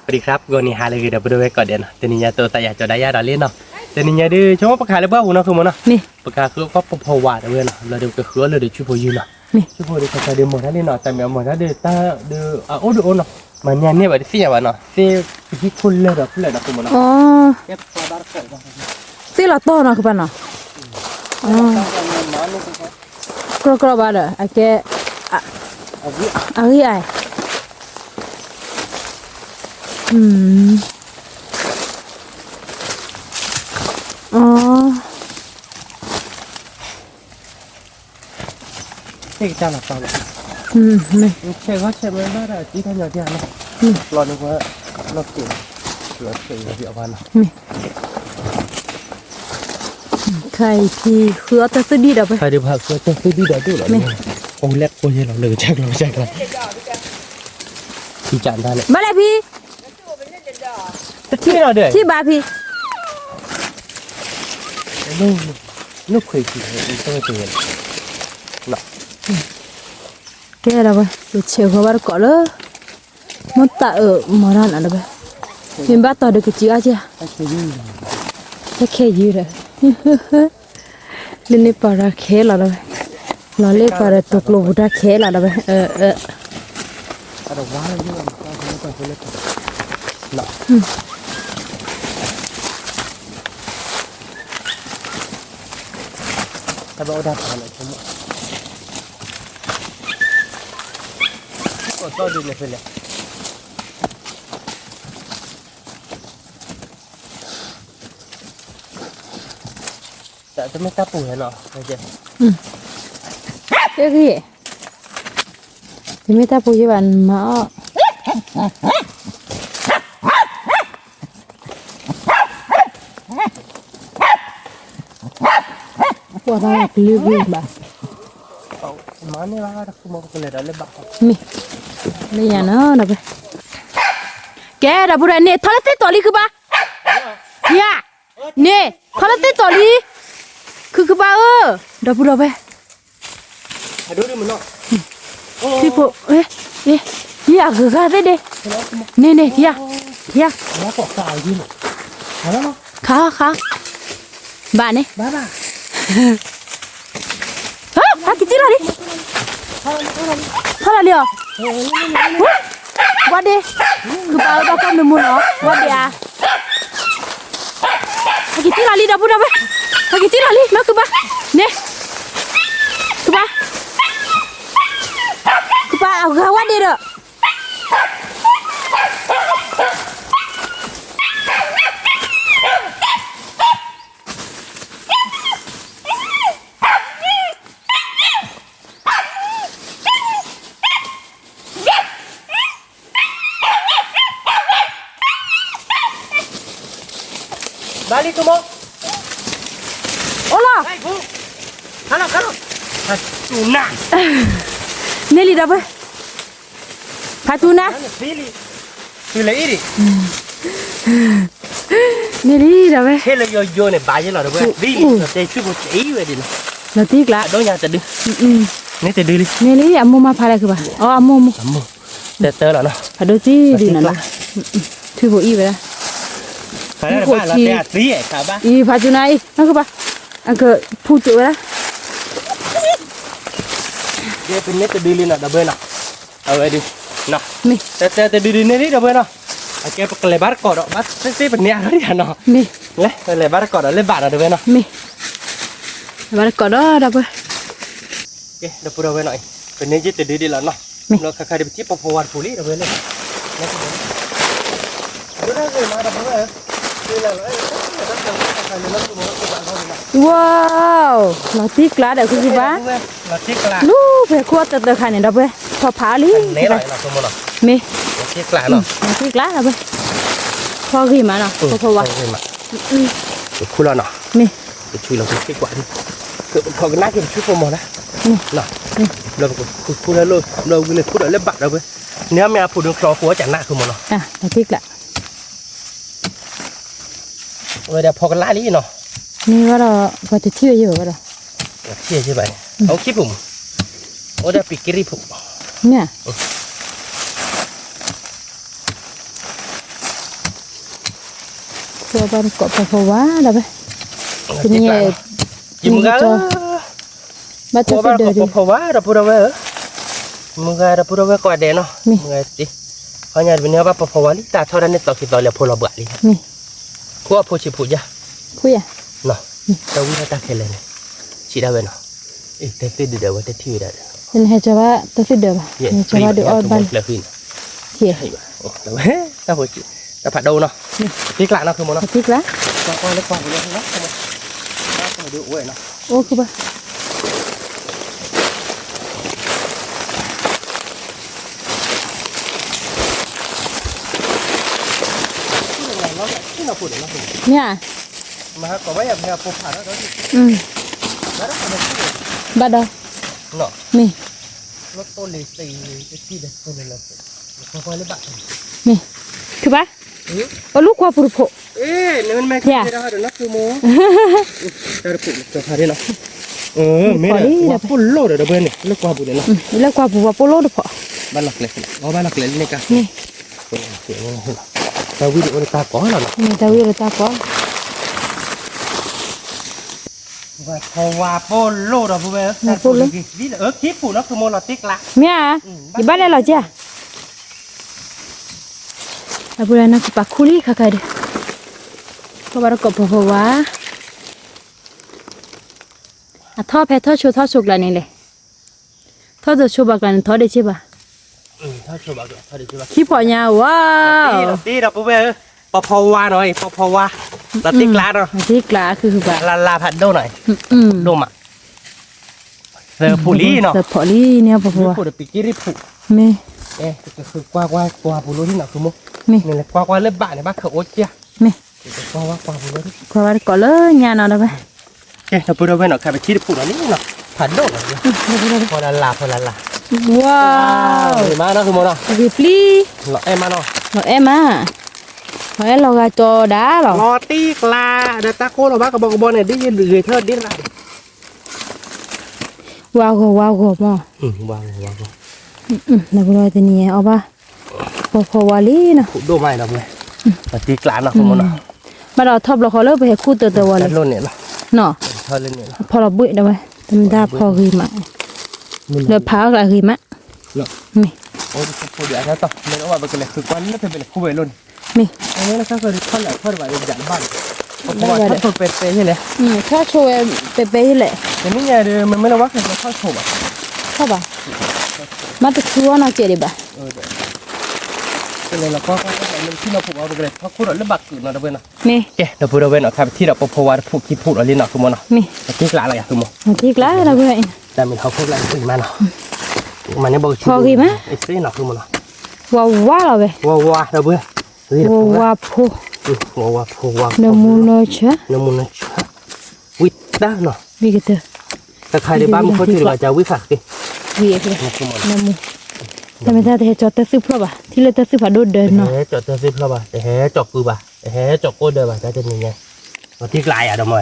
ပဒံခရၣ် ပဂီၢ်နံၤဟါလၢအဂ့ၤဒီး ပဒိဝဲၢ်ကိးဂၤဒဲးနီၤ, တနံၤညါတအိၣ်သးယၤကၠီၤဒၣ်ယၤဒီးလံနီၤ, တနံၤညါဒုး ဆိကမိၣ်ပကဟးလၢပှၢ်ပူၤနီၤ ဃုမီၤနီၤ, မ့ၢ် ပကဟးဃုအီၣ်ကီၢ်ဖီဖီဝါဒီးဝဲနီၤ, လီၤဒီးပကဃုအီၣ်လၢဒီးဆူဖိယုၢ်နီၤ, မ့ၢ် ဆူဖိဒီးခါခါဒီးမီၤတၢ်လံနီၤ, တၢ်မ့ၢ်အမီၤတၢ်ဒီးတၢ်ဒီးအအိၣ်ဒီးအိၣ်နီၤ, မၤညါန့ၢ်ဘၣ်တသ့ၣ်ညါဘၣ်နီၤ, သ့ၣ်ပဟံၣ်ခိၣ်လၢာ်ဒီးဖျၢၣ်ဒီးဃုမီၤနီၤ, အီ သ့ၣ်လီၤတီၢ်နီၤ ဃုဘၣ်နီၤ, အီ ကြီကြီဘၣ်ဒီး အကဲ အဂံၢ်အါ, အီ သ့ၣ်ကတၢၢ်လီၤတီၢ်လီၤ, မ့ၢ် ဆဲးဂီၤဆဲးမၤဘၣ်ဒီး တံထီၣ်ညီဒံးလီၤ, လီၤန့ၣ်ဝဲ လီၤက့ၤ လီၤဆဲးဂီၤဒံးအဘၣ်နီၤ, မ့ၢ် ခါအံၤဖံဃုအီၣ်တၢ်သူၣ်ဒံၣ်ဒီးပှဲၤ, ခါဒီးဖံဃုအီၣ်တၢ်သူၣ်ဒံၣ်ဒီးဒိၣ်လီၤ, မ့ၢ် အိၣ်လဲၣ်ကိးယဲလီၤ လၢကစၢ်ကျီကစၢ်ကျီ, ဖံကၢ်တၢ်န့ၣ် ဘၣ်လဲၣ်ဖံ တထံၣ်လီၤဒီး ထံၣ်ဘၣ်ဖံ, နခွံဆံ တဝဲတဝဲလီၤ, ကဲဒီးဝဲ ယဆဲးဃီၤဘၣ်တကိးလၢ မ့ၢ်တၢ်အၢၣ်မီၤတၢ်နီၤဒီးဝဲ, မ့ၢ်ဘၣ်တီၤဒီးကစံးအါကဲ, တၢ်ခဲယုၢ်ဒီး လၢန့ၣ်ပၤတၢ်ခဲလီၤဒီးဝဲ, လီၤလၢပၤဒီးတိာ်ကျိၤပူၤတၢ်ခဲလီၤဒီးဝဲ, အၢ အၢ တၢ်ဘၣ်အိၣ်ဒၣ်ဖးလဲၣ်, ကိးတီၢ်ဒုးန့ၣ်ဖဲလဲၣ်, တမ့ၢ်တၢ်ပူၤဟဲနီၤ, ကဲဂ့ၤ, တမ့ၢ်တၢ်ပူၤယဲဘၣ်မၤအီၣ် ပှၤတၢ်ကလုာ်ဂ့ၤဘၣ်, မ့ၢ် လၢညါနီၤဒီးပှဲၤ, ကဲဒီပုၢ်ဒီဝဲၢ်န့ၣ် ထီၣ်လၢသ့ၣ်တီၤလံခုဘၣ်, ယၤ, န့ၣ် ထီၣ်လၢသ့ၣ်တီၤလံ, ခုခုဘၣ်ဧၢ, ဒီပုၢ်ဒီဝဲၢ် ထံဖိ, ယၤဂုၤဂၤသ့ၣ်ဒ့, န့ၣ်န့ၣ် ယၤ, ယၤ, ခါခါ, ဘၣ်န့ၣ်, ဟါ ဖးက့ၤထံၣ်လီၤလံ, ထီၣ်လီၤလံအီၤ, ဝါဒ့, ခုဘၣ်ဧၢ ဘၣ်ကီၢ်မ့ၢ်မူနီၤ ဝါဒ့ဧါ, ဖးက့ၤထံၣ်လီၤလံ ဒီပုၢ်ဒီဝဲၢ်, ဖးက့ၤထံၣ်လီၤလံ မ့ၢ်ခုဘၣ်, န့ၣ်, ခုဘၣ်, ခုဘၣ်အဂၤဝါဒ့ဒီး ဘၣ်လံ ထူမိၢ်, အိၣ်လီၤ, ခါလီၤ, ခါလီၤ, ဖးတူနၤ, န့ၢ်လံဒီပုၢ်, ဖးတူနၤ, န့ၢ်လံဒီပုၢ်, လီၤတံၢ်ကျါ, န့ၢ်တဒုလံ, အဒိညါတဒု, န့ၢ်လံ အမိၢ်မၤဖးလဲၣ်ခုဘၣ်, အမိၢ်မိၢ်, တၢ်တၢ်လီၤနီၤ, ဖးဒိၣ်ကံဒုနီၤလီၤ, ထွံၣ်ဖိအံၣ်ဝဲဒၣ်, ထွံၣ်ဖိအံၣ်, အံၤ ဖးဒိၣ်ကံဒုနီၤလီၤ, အကဖူကၠိဝဲဒၣ်, ပန့ၢ်တဒုလံနီၤ ဒီပုၢ်ဝဲၢ်နီၤ, အဝဲဒု, တၢ်တဒုဒုန့ၢ်လံ ဒီပုၢ်ဝဲၢ်နီၤ, အကဲပကလဲၤဘၣ်တကိးဒီး ဘၣ်သ့ၣ်သ့ၣ်ပန့ၢ်အါထီၣ်ဒံးနီၤ, လဲၤလဲၤဘၣ်တကိးဒီး လဲၤဘၣ်ဒီး ဒီပုၢ်ဝဲၢ်နီၤ, လဲၤဘၣ်တကိးဒီး ဒီပုၢ်ဝဲၢ် ကဲ ဒီပုၢ်ဒီဝဲၢ်နီၤအံၤ, ပန့ၢ်ယ့ၢ်တဒုဒံးလီၤနီၤ, ဘျီခါခါဒီးပထံၣ်ပီၤဖီဝါတပူၤလံ ဒီပုၢ်ဝဲၢ်လၢ, ဒိၣ်ဒၣ်ဂ့ၤမး ဒီပုၢ်ဝဲၢ်, ဝါ, လီၤတံၢ်ကျါဒီး ခုခုဘၣ်, လူၤဖဲခိၣ်တၢၢ်တၢၢ်ခါန့ၣ် ဒီပုၢ်ဝဲၢ်, ဖီဖးအီၤလံ, မ့ၢ်, လီၤတံၢ်ကျါဒီပုၢ်ဝဲၢ်, ဖီဂ့ၤမးနီၤ ဖီဖီဝါ, ခူၣ်လီၤနီၤ, မ့ၢ်, ပဆူလီၤ ပဆူကွၢ်, ဖီကနၣ်က့ၤ ပဆူဖိမီၤလၢ, ဘျီပကခူၣ်လၢလိၣ် ဘျီဝံၤလၢခူၣ်ဒီးလၢဘၣ်ဒီပုၢ်ဝဲၢ်, န့ၣ်မ့ၢ်အဖိဒိၣ်ချီအဃိ အကနၣ်ဃုမီၤနီၤ, လီၤတံၢ်ကျါ ဝဲဒၣ်ဖီကလၢ်လံနီၤ, မ့ၢ်ဘၣ်ဒီး ပှၤတထံၣ်ဝဲယဲၢ်ဘၣ်ဘၣ်ဒီး, ထံၣ်ယဲၢ်ဘၣ်, အအိၣ်ခံပူၤမး, အိၣ်ဒီးပံၤကရံၣ်ဖိ, မ့ၢ်ဧါ, ဘၣ်တကိးဖီဖီဝါဒီးဝဲ, တနံၤ, ယမုၢ်ဂၤဧၢ, ဘၣ်တသ့ၣ်ဒၢးဒီး ဖီဖီဝါဒီပုၢ်ဒီဝဲၢ်ဧၢ, မုၢ်ဂၤဒီပုၢ်ဒီဝဲၢ်ကိးဂၤဒဲးနီၤ, မုၢ်ဂၤတ့, ခီညါတမံၤန့ၣ်ဘၣ်ဖီဖီဝါလံ တၢ်ထီၣ်တၢ်န့ၣ်သီခံသီလံအဖိလီၤဘှးလံ, ခိၣ်အဖိဆံးဖိယါ, ဖုယါ, တၢ်ဝံၣ်ထီၣ်တၢ်ခဲလၢာ်န့ၣ်, ဆံးဒၣ်ဝဲနီၤ, တသ့ၣ်ဒၢးဒီးဝဲတထံၣ်ဝဲဒၣ်ဒီး, နဟဲကၠီဘၣ်တသ့ၣ်ဒၢးဘၣ်, နဟဲကၠီဘၣ်ဒုးအီၣ်ဘၣ်လံ, တၢ်ဖးဒိၣ်နီၤ, တ့ကျးနီၤ ခိၣ်မနီၤ, တ့ကျး, ကွၢ်လၢကွၢ်ပူၤလီၤ, အိၣ်ခုဘၣ် မ့ၢ်ဧါ, ဘၣ်ဒီး, မ့ၢ်, မ့ၢ်, ခုဘၣ်, အိၣ်လၢကွၢ်ပူၤတဖိး, မ့ၢ်, တၢ်တဖိးလီၤ, ဝဲပိၢ်လိၣ်ဒီးတဘဲန့ၣ် လၢကွၢ်ပူၤန့ၣ်နီၤ, လၢကွၢ်ပူၤဝဲပိၢ်လိၣ်တဖိး, ဘၣ်လီၤကျဲ, အဘၣ်လီၤကျဲလၢန့ၣ်ကါ, မ့ၢ်, တၢ်ဝံၣ်ဒီးအိၣ်လၢတၢ်ကီလီၤနီၤ, မ့ၢ်တၢ်ဝံၣ်အိၣ်လၢတၢ်ကီ ဝဲဖိဝါပိၢ်လိၣ်ဒီးဖိဝဲ, ခံပူၤနီၤ ခိၣ်မနီၤ, မ့ၢ်ဧါ, ယဘၣ်လဲၤလီၤကဲ, အပူၤလၢနကပာ်ခူၣ်လံခါခါဒီး, ကဘၣ်တကိးဖီဖီဝါ, အထီၣ်ဖဲထီၣ်ဆိထီၣ်ဆိကျါန့ၣ်လဲၣ်, ထီၣ်တဆိဘၣ်ကျါန့ၣ်ထီၣ်ဒ့ၣ်စ့ၢ်ဘၣ်, ခံဖီညါဝါ တ့ဒီးပုၢ်ဝဲၢ်ဧၢ, ဖီဖီဝါနီၤ, ဖီဖီဝါ, လီၤတ့ကျးနီၤ, တ့ကျးခုဘၣ်, လၢ်လၢ်ဖးဒိၣ်နီၤ, ဒိၣ်မး, သၢဖှိၣ်လံနီၤ, သၢဖှိၣ်လံန့ၣ်, ဖီဖီဝါ, မ့ၢ်, ကွၢ်ကွၢ်ကွၢ်ပူၤလိၣ်လံနီၤ, မ့ၢ်, ကွၢ်ကွၢ်လၢဘၣ်န့ၣ် ဘၣ်ခဲအိၣ်ကဲ, မ့ၢ်, ကွၢ်ဝဲတကိးလၢညါနီၤဒီးဝဲ ကဲ ဒီပုၢ်ဒီဝဲၢ်နီၤ ခါပထံၣ်တဖှိၣ်နီၤလံနီၤ ဖးဒိၣ်နီၤ ဖီလာ်လၢ် ဖီလာ်လၢ်လၢ် ဝါ ဂ့ၤမးနီၤ ဂ့ၤပျံၤ လီၤအဲၣ်မးနီၤ လီၤအဲၣ်မး လီၤအဲၣ်လီၤဂာ်ကၠီဒၣ်လီၤ လီၤတံၢ်ကျါ ဒီးတၢ်ကိၢ်လီၤဘၣ်ကဘီကဘီန့ၣ် ဒ်ယဂ့ၤထၢၣ်ဒ်တရၣ် ဝါဂီၤဝါဂီၤမး ဒီပုၢ်ဒီဝဲၢ်တနံၤအီၣ်ဘၣ် ဖီဖီဝါလံနီၤ ဒိၣ်မးဒီးပှဲၤ တံၢ်ကျါနီၤ ဘၣ်ဒီးထီၣ်ဘျီဃီလၢပဟဲခူၣ်တၢတၢဝဲလံ နီၤ ဖီလီၤဘှံးဒီးဝဲ တမ့ၢ်တၢ်ဖီဂ့ၤမး လၢဖးအီၣ်ကျးဂ့ၤမး မ့ၢ် မ့ၢ် ထီၣ်ဆိဝဲပဲပဲဟ့လဲၣ် ထီၣ်ဆိဝဲ ပပဲပဲဟ့လဲၣ် မ့ၢ်ထီၣ်ဆိဝဲ ပပဲဟ့လဲၣ် တနံၣ်ညါဒီး မ့မ့ၢ်လၢဝါခဲလၢထီၣ်ဆိဘၣ် ထီၣ်ဘၣ် မ့ၢ်တထူအီၣ်နီၢ်ကဲးဒံးဘၣ် မ့ၢ် ကဲ ဒီပုၢ်ဒီဝဲၢ်နီၤ ခါပထံၣ်ဒီးပီၤဖီဝါတဖုခံဖုဒီးလံနီၤ ဃုမီၤနီၤ မ့ၢ် တံၢ်ကျါလီၤယၤ ဃုမီၤ တံၢ်ကျါလီၤ တၢ်မ့ၢ်ဟီၣ်ခိၣ်ကျါန့ၣ် မ့ၢ်နီၤ မၤန့ၢ်ဘီကဆူ ဖီဂ့ၤမး အ့ၣ်စ့နီၤ ဃုမီၤနီၤ ဝါဝါလီၤဝဲ ဝါဝါဒီပုၢ် ဝါဝါဖိ ဝါဝါဖိဝါ နမူနဆၢ နမူနဆၢ ဝံတၢ်နီၤ ဝံကတၢၢ် တခါဒံးဘၣ်မူခိၣ်ထံးဒံးဘၣ် ကဝံခါက့ၤ ဝံ နမူ တမ့ၢ်တၢ်တဟဲကၠီတၢ်သုးဖျီၣ်ဘၣ် ထံၣ်လၢတၢ်သုးဖးဒိၣ်ဒၢနီၤ တဟဲကၠီတၢ်သုးဖျီၣ်ဘၣ် တဟဲကၠီကုဘၣ် တဟဲကၠီကိၢ်ဒၢဘၣ် တၢ်တနံၤညါ ပတံၢ်ကျါယၤဒီးမီၤ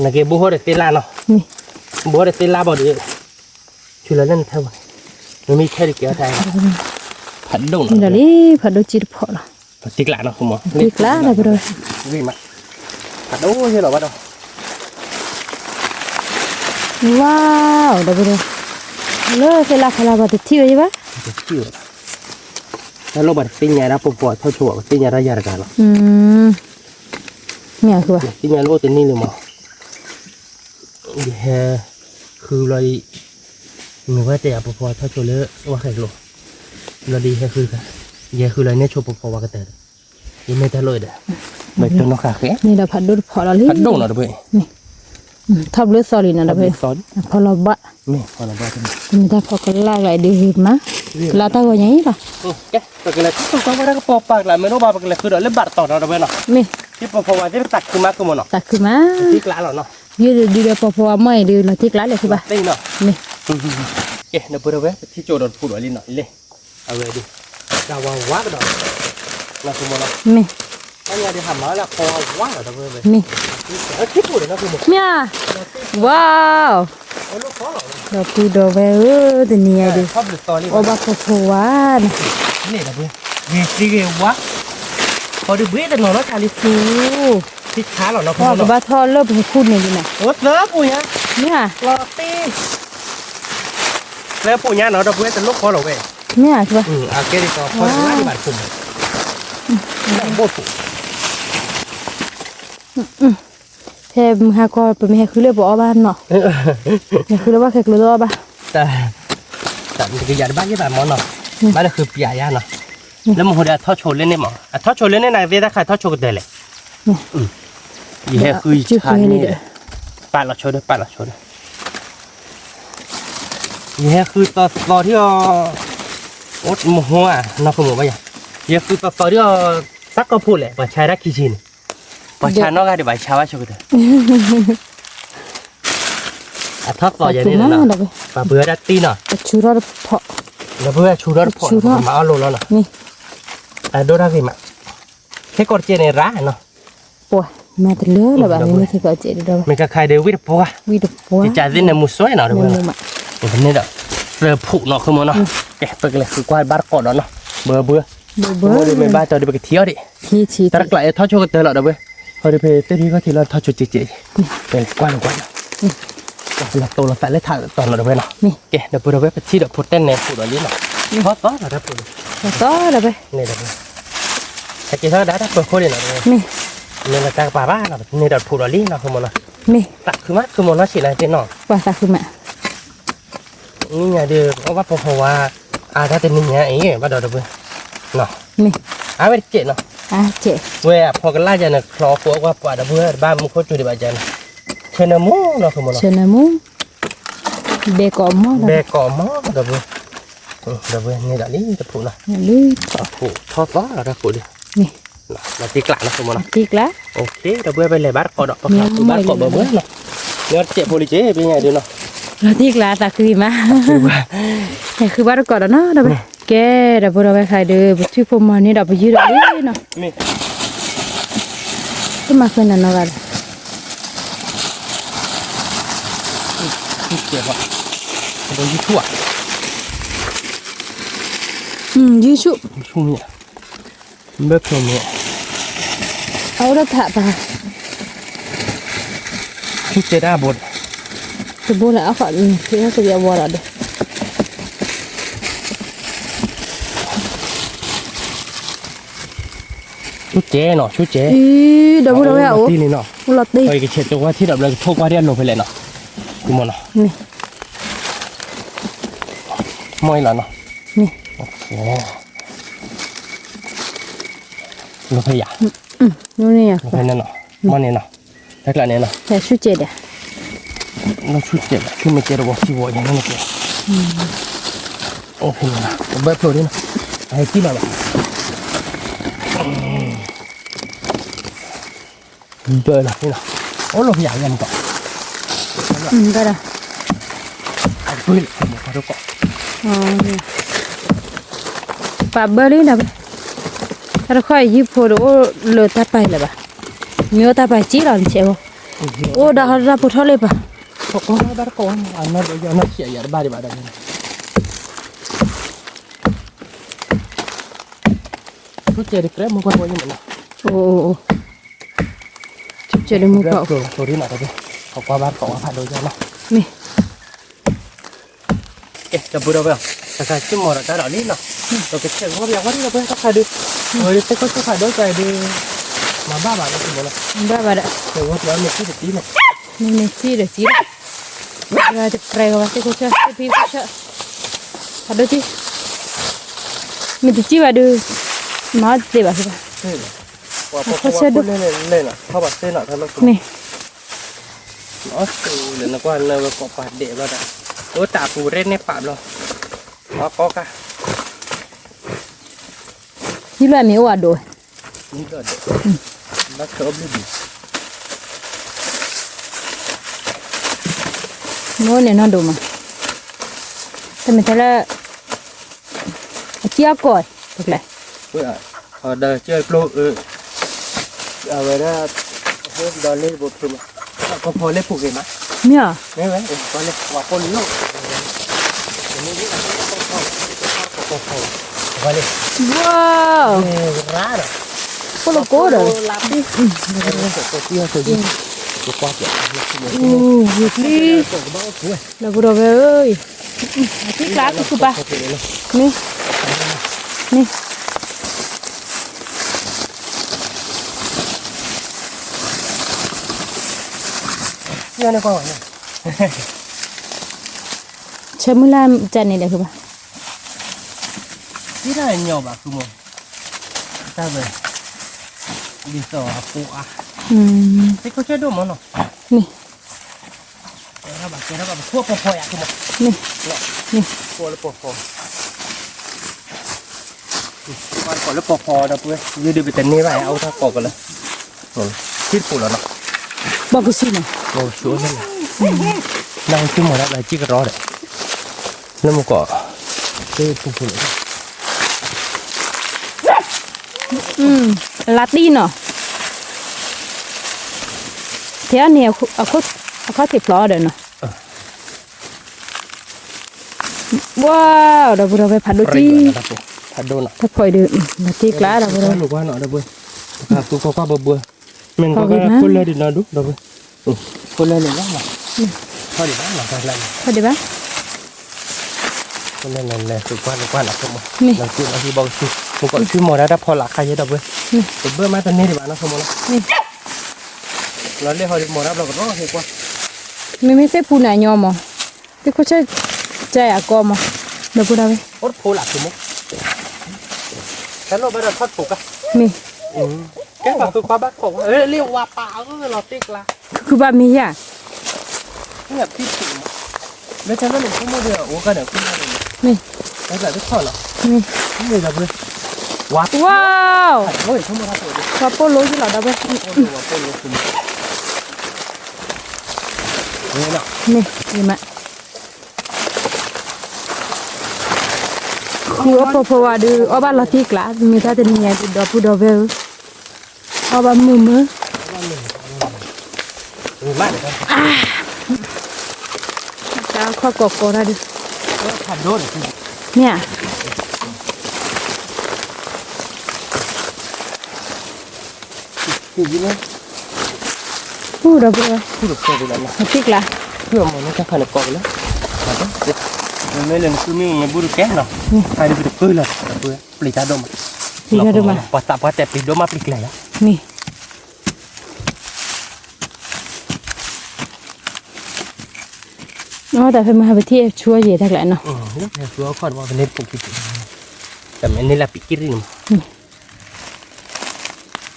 နက့ၤဘိဟီၣ်ဒီးသ့လၢ်နီၤ ဘိဟီၣ်ဒီးသ့လၢ်ဘၣ်ဒီး ဆူလၢလၢနထဲဘၣ် မ့မ့ၢ်ထဲတက့ၤအီၣ်တၢ် ဖးဒိၣ်နီၤ ဒီးလံ ဖးဒိၣ်ကံတဖီၣ်လီၤ ပတံၢ်ကျါနီၤ ဃုမီၤ တံၢ်ကျါဒီပုၢ်ဒီဝဲၢ် ဂ့ၤမး ဖးဒိၣ်ဟ့လီၤဘၣ်ဒီး ဝါ ဒီပုၢ်ဒီဝဲၢ် လၢသ့လၢ်ဖးလၢ်ဘၣ်တထံၣ်ဝဲယဘၣ် တထံၣ်ဝဲ တၢ်လိၣ်ဘၣ်တသ့ၣ်ညါဒၣ်ပီၤပီၤထီၣ်ဆိဘၣ် ပသ့ၣ်ညါတၢ်ယၤတဂၤလီၤ မ့ၢ်အဃုဘၣ် သ့ၣ်ညါလၢအိၣ်တနံၣ်လံမး ယဟဲ ဃုဘျီအံၤ မ့ၢ်ဝဲတဲယၤပီၤပီၤထီၣ်ဆိလၢ ဝါဃဲၤကျိ ဘျီဒီးယဟဲဃု ယဟဲဃုလီၤန့ၢ်ဆိပီၤပီၤဝါကတၢၢ်ဒီး ယမ့ၢ်တၢ်လိၣ်ဒီး မ့ၢ်တိၢ်နီၣ်ဃာ်ဃဲ မ့ၢ်ဒီးဖးဒိၣ်တဖီၣ်လီၤလံ ဖးဒိၣ်နီၤတပှဲၤ ထီၣ်ဘျုးသီလံနီၤတပှဲၤ ဖီလီၤဘၣ် မ့ၢ်တၢ်ဖီကလၢ်ဂၤဒ်ဂ့ၤမး ကလၢ်တၢ်ဂီၤညါအံၤလီၤ ကဲ ပကလဲၤထီၣ်ဆိကွၢ်ဝဲဒၣ်ကပီၤပာ်ကျါ မ့ၢ်တအိၣ်ဘၣ်ပကလဲၤဃုဒီးလၢဘၣ်တတီၤနီၤတပှဲၤနီၤ မ့ၢ် ဟ့ၣ်ပီၤဖီဝါသ့ၣ်ပသးခုမးကမီၤနီၤ တၢ်ခုမး တံၢ်ကျါလီၤနီၤ ယဒုးဒီးပီၤဖီဝါမီၢ်အံၤဒုးလီၤတံၢ်ကျါလဲၣ်ခုဘၣ် မ့ၢ် ကဲ ဒီပုၢ်ဒီဝဲၢ် ပထံၣ်ကၠိဒီးတဖုဒီးလံနီၤ လဲၣ် အဝဲဒုး တၢ်ဝါဝါကဒီး နီၤ မ့ၢ် တၢ်ညါဒုးဟးမၤလၢဖီဝါဝါဒီး တၢ်ဝဲဝဲ မ့ၢ် မ့ၢ် ဝါ ဒီပုၢ်ဒီဝဲၢ်ဧၢ တနံၤအံၤဒုး အီၣ်ဘၣ်ဖီဖီဝါနီၤ ဂ့ၤသံဂ့ၤဝါ ပီၤဒုးဘှ့တနီၤနီတၢ်လံသူ, ဆံဆါလီၤနီၤ, ကဘၣ်ထီၣ်လၢပဟဲခူၣ်န့ၣ်လံနီၤ, အိၣ်သၢပူၤညါ, မ့ၢ်ဧါ, လီၤတံၢ်, သၢပူၤညါနီၤ ဒီပုၢ်ဝဲၢ်တလိၣ်ဃီလီၤဝဲ, မ့ၢ်ဧါ, အကဲဒ်သိးဖီတဘၣ်ဘၣ်တခိၣ်, ဘိၣ်ပူၤ ဖဲမုၢ်ဟါခီ ပမ့ၢ်ဟဲဃုလၢပအီၣ်ဘၣ်နီၤ, ဟဲဃုလၢဘၣ်ခဲကျိၤတအီၣ်ဘၣ်, တကယၤတဘၣ်ယဲၢ်ဘၣ်မ့ၢ်နီၤ, ဘၣ်လၢဃုပျးယါနီၤ, လၢမဟိဒၣ်အထီၣ်ဆိလၢန့ၣ်မး, အထီၣ်ဆိလၢန့ၣ် နကသ့ၣ်တၢ်ခါထီၣ်ဆိကတၢၢ်လဲၣ်, ယဟဲဃုဆါန့ၣ်, ပာ်လီၤဆိဒီး ပာ်လီၤဆိဒီး ယဟဲဃုသီသီဒ်အီၤ, အိၣ်မဟါဧါ နီၢ်ခိမုၣ်ဘၣ်ယၤ, ယဟဲဃုသီသီဒ်အီၤ, သးကီၢ်ဖိလဲၣ် ပှၤဆါတၢ်ခံဆံန့ၣ်, ပှၤဆါနီၢ်ဂၤဒီးဘၣ်ဆါဘၣ်ဆိကတၢၢ်, အထီၣ်သီယဲန့ၣ်, ပှၤပှ့ၤဝဲဒၣ်တံၢ်နီၤ, ဒီပုၢ်ဝဲၢ်ဆူထီၣ်တဖီၣ်, မၤအီၣ်လိၤလီၤနီၤ, အဒိၣ်တၢ်ဂ့ၤမး, ခဲကီးတကဲန့ၣ်ရၣ်နီၤ ပှၤမၤတလၢလၢၤဘၣ် မ့မ့ၢ်ခဲကီးစဲးဒီး မ့ၢ်ကခါဒီးဝံၣ်တပှၢ်, ဝံၣ်တပှၢ်, ယကသ့ၣ်နမူစွဲနီၤ, နမူမး, န့ၣ်ဒီးသၢဖှိၣ်နီၤ ဃုမီၤနီၤ, ကဲ ပကလဲၤဃုကွၢ်ဘၣ်တကိးဒီးနီၤ, ဘၢဘၢ, ဘၢဘၢ, မ့ၢ်ဘၣ်တီဒီးပကထံၣ်အီၤဒံး, တၢ်တကျးအဲၣ်ထီၣ်ဆိကတၢၢ်လီၤဒီးဘၢ, ဟီဒီးဖဲသ့ၣ်ဖံခီၣ်ထံးလီၤထီၣ်ဆိကဲးကဲး, ကွၢ်လီၤကွၢ်လီၤ လီၤတိၤလီၤသးလၢထးတီၤနီၤဒီးဝဲနီၤ, ကဲ ဒီပုၢ်ဒီဝဲၢ် ပထံၣ်ဒီးဖိတဲနဲၣ်ဖှိၣ်ဒီးလံနီၤ, ထီၣ်သီလီၤတၢ်ဖှိၣ်လံ, ထီၣ်သီလီၤဝဲ, န့ၣ်ဒီးဝဲ, ဟဲက့ၤထီၣ်ဒၣ်တၢ်ပၢၤခိၣ်လံနီၤ, မ့ၢ်လီၤတၢ်ကပၤဘၣ်နီၤ, န့ၣ်ဒီးဖှိၣ်ဒီးလံနီၤ ဃုမီၤနီၤ, မ့ၢ်သးခုမး ဃုမီၤနီၤ ဆံးလၢသ့ၣ်နီၤ, ပှၤသးခုမး နံၣ်ညါဒီး အီၣ်ဘၣ်ဖီဖီဝါ အါတၢ်တနံၤညါအံၤ ဘၣ်ဒီးဒီပုၢ်, မ့ၢ်, အါဝဲတကဲးနီၤ, ဝဲအဖီကလၢ်ယၤန့ၣ် ချီဃိကွၢ်ပှၤဒီပုၢ် တဘၣ်မူခိၣ်စူၤဒံးဘၣ်ယၤန့ၣ်, ဆဲနၢမူနီၤ ဃုမီၤနီၤ, ဆဲနၢမူ, ဘဲကိးမီၤ, ဘဲကိးမီၤ ဒီပုၢ်, ဒီပုၢ်န့ၣ်ဒီးလံတဖှိၣ်နီၤ, လံတဖှိၣ် ထီၣ်သီလီၤတၢ်ဖှိၣ်လံ, လီၤတံၢ်ကျးနီၤ ဃုမီၤနီၤ, တံၢ်ကျး, ဒီပုၢ်ဝဲၢ် ပလဲၤဘၣ်တကိးဒီး ပကဘၣ်ကိးဘၢဘၢနီၤ, မ့ၢ်တကဲးဖိလံက့ၤ ပညါဒုးနီၤ လီၤတံၢ်ကျါသးခုမး, ဟဲဃုဘၣ်တကိးဒီးနီၤ ဒီးဝဲ, ကဲ ဒီပုၢ်ဒီဝဲၢ်ခါဒီး ပထံၣ်ဖိမၤန့ၢ်ဒီးပယုၢ်ဒီးလံနီၤ, တမၤဃဲနၤနီတဂၤဒီး, ယုၢ်ဆူၣ်, ဘၢဖျိမ့ၢ်, အအိၣ်ဒီးထးပၤ, ဆူၣ်ကဲဒၣ်ဘိ, တဘိလၢအဃိ က့ၤဟဲက့ၤအဝီဒီး ဆူၣ်ကဲနီၤ ဆူၣ်ကဲ, ဒီပုၢ်ဒီဝဲၢ် အိၣ်လီၤတံၢ်နီၤ, အိၣ်လီၤတံၢ်, ကဆဲးကဝါထံၣ်ဒီးဘျီကထိၣ်ကွၢ်ဒ်အလိၤဖဲလဲၣ်နီၤ, မ့ၢ်နီၤ, မ့ၢ်အံၤလီၤနီၤ, မ့ၢ်, လိၤဖဲယၤ, ဖဲန့ၣ်နီၤ, မ့ၢ်န့ၣ်နီၤ, တၢ်ကျးန့ၣ်နီၤ, ဆူၣ်ကဲဒီး, ဆူၣ်ကဲဒီး ဆူၣ်မ့ၢ်ကဲဒီးဝီထံဝီယၤန့ၣ်ကဲ, အိၣ်ဖဲန့ၣ်နီၤ ဘၢဖျိဒ်နီၤ, အဟဲကံၣ်ဘၣ်ဘၣ် ဘၢလီၤနီၤ, အိၣ်လီၤဖဲယၤယၤမကီး, ဘၢလီၤ, အဘၢလီၤ ပာ်ဘၢလံနီၤ, တၢ်တခီယုၢ်ဖိဒီးအိၣ်လၢတၢ်ပာ်လၢၤဘၣ်, မ့ၢ်အိၣ်တၢ်ပာ်က့လီၤနဆဲးဖိ, အိၣ်ဒၣ်ဟီတၢ်ဖိထီၣ်လၢပၤ, အနီၢ်ဒီးယနီၢ်ဆဲးယၤတဘၣ်ဒံးဘၣ်ဒီး ဆူၣ်ကဲဒီးကြဲမူကွၢ်ဝဲယမနီၤ, အိၣ်, ဆူၣ်ကဲဒီးမူကွၢ်, ကွၢ်ဘၣ်ကွၢ်ဝဲဖးဒိၣ်ယၤနီၤ, မ့ၢ်, ကဲ ဒီပုၢ်ဒီဝဲၢ်, တၢ်ခါဆ့ၣ်မီၤဒီးတၢ်ဒီးလံနီၤ, ဒီးကဆဲးဂီၢ်ပယၤဝဲလံဒီပုၢ်ဝဲၢ် တၢ်ခါဒုး, ဝဲဒုးသ့ၣ်ခိၣ်ဆၢဖးဒိၣ်ကဲဒုး, မၤဘၣ်ဘၣ်လီၤမနီၤ, ဘၣ်ဘၣ်ဒီး, ဆဲးဂီၢ်ပယၤမ့ၢ်သံတသံမး, မ့ၢ်သံဒီးသံလီၤ တကြၢးကဘၣ်သ့ၣ်ခိၣ်ဆၢ သ့ၣ်ဖံခိၣ်ဆၢ, ဖးဒိၣ်ကံ, မ့ၢ်တကံဘၣ်ဒုး, မၤအီၣ်တသ့ဘၣ်ဖဲဘၣ်, ပှၤခိၣ်ဆၢဒိၣ်, မ့ၢ်, အီၣ်ဆိလၢနကွၢ်လၢဝဲကိးပှၤဒဲးဘျီဒၣ်, အိၣ်တၢ်ပူၤရဲၣ်န့ၣ်ပာ်ဘျီ, အီၣ်ကီကါ ဟံးလွဲၢ်မ့ၢ်အိၣ်အဒိၣ်, ဘၣ်ဆၢအီၣ်ဘျုးဘျုး, မိၢ်န့ၣ်နီၢ်ဒိၣ်မး, တမ့ၢ်ထဲလၢ အကံၣ်အီၣ်ကီၢ်, ပကျဲ, ဒီးကၢၢ်ကျိ, အဝဲဒၣ်, ဒီးလ့ၣ်ဘိဖုမး, ကီၢ်ဖီလ့ၣ်ဖိဂ့ၤမး, မ့ၢ်ဧါ, မ့ၢ်ဝဲ, ပှၤလ့ၣ်, ပှၤလ့ၣ်, ဝါ, ရၣ်ဒီး, ပိၣ်လိကိးဒီး, လၢပူၤဒီးဝဲဧၢ, မ့ၢ်, မ့ၢ် ဆၢမုၢ်လၢ်တၢ်န့ၣ်ဒီးဘၣ်, သ့တၢ်ညီဘၣ်ဃုမိၢ်, တၢ်ဝဲ, ဒ်သိးအဖိအါ, သ့ခိၣ်ဆၢဒိၣ်မးနီၤ, မ့ၢ်, ကဲထီၣ်ဘၣ် ကဲထီၣ်ဘၣ် ပခိၣ်ပဖီယၤဃုမိၢ်, မ့ၢ်, လၢပဖီ ပှၤတကိးလၢပီၤဖီဒီပုၢ်ဝဲၢ် ယုၢ်ဒုးပတန့ၢ်ဘၣ် အအိၣ်တၢ်ကိးကလၢာ်, ထံတပူၤလီၤနီၤ, ဘီကဆူၣ်နီၤ, ဘီကဆူၣ်န့ၣ်, နၢ်ဟူဆိကမိၣ်ဒၣ်လၢကံၢ်ကရီဒီး, လၢမူကီၢ်, သ့ၣ်ပူၤပူၤလီၤ, လါတံၢ်နီၤ, ဖဲအန့ၣ် အခီၣ်ထံးဖျိးဒီးနီၤ ဝါ, ဒီပုၢ်ဒီဝဲၢ် ဖးဒိၣ်တံၢ်, ဖးဒိၣ်နီၤ, တၢ်ဖီအံၤဒီး, မၤတံၢ်ကျါဒီပုၢ်ဒီဝဲၢ်, ဖးဒိၣ်နီၤ, ဒီပုၢ်, ပကသူကွၢ်ကွၢ်ဘၢဘၢ, မ့ၢ်နကွၢ်ခိၣ်လၢဒ်နီၤဒူ ဒီပုၢ်, ခိၣ်လၢန့ၣ်လီၤ, ထီၣ်ဒံးဘၣ်, ထီၣ်ဒံးဘၣ်, ခိၣ်လၢန့ၣ်လဲၤသူကွၢ်လၢကွၢ်နီၤ ခိၣ်မိၢ်, လီၤက့ၤလီၤဟံၣ်ဘီကဆူၣ်, မူကီၢ်ဆူၣ်မီၤဒၣ်တၢ်ဖီလာ်ခါယဲဒီပုၢ်ဝဲၢ်, တဘၢမးတန့ၢ်ဒံးဘၣ်နီၤ ခိၣ်မိၢ်နီၤ, လီၤလ့ၣ်ဟီဒ်မီၤဒၣ်ဘျီကရီဟဲကွၢ်, မ့မ့ၢ်သ့ၣ်ပူၤန့ၣ်အညီမး, သ့ၣ်ခိၣ်ဆၢ, ကဲအကီမး, ဒီပုၢ်ဒီဝဲၢ်, အိၣ်တဖိလၢခိၣ်မိၢ်, တၢ်လိၣ်ဘၣ်ဒီးထီၣ်တဖိကါ, မ့ၢ်, ကဲပှၤသူကွၢ်ဘၣ်ခိၣ်, လ့ၣ်ဝါပာ်အဂီၢ်လီၤတံၢ်ကျါ, ခုဘၣ်မ့ၢ်ယၤ, မ့ၢ်, မ့ၢ်, ဝါ, ပှၤပိၢ်လိယလီၤဒီပုၢ်ဝဲၢ်, မ့ၢ်, မ့ၢ်, ဃုအီၣ်ဖိဖိဝါဒုး အီၣ်ဘၣ်လီၤတံၢ်ကျါ မ့ၢ်တၢ်တနံၤညါဒုး ဒီပုၢ်ဒီဝဲၢ်ဧၢ, အီၣ်ဘၣ်မုာ်မုာ်, တၢ်ခီၣ်ကိးကိးတၢ်ဒုး, မ့ၢ်ဧါ ဒီပုၢ်ဒီဝဲၢ်, တံၢ်ကျါ, မ့ၢ်လၢနစုမ့ၢ် မ့ၢ်ဘူၣ်တကဲနီၤ, ခါဒုးပတပၢၢ်လၢၤ ဒီပုၢ်ဝဲၢ် ပျံၤတၢ်ဒိၣ်မး, ပှၤသးပှၢ်တဲပျံၤဒိၣ်မးပျံၤကျဲၤလီၤ, မ့ၢ် အတၢ်ဖဲမဟါပထံၣ်ဆူအယံၤတၢ်ကျါနီၤ, တမ့ၢ်န့ၣ်လၢပံၤကရံၣ်န့ၣ်မး, န့ၣ်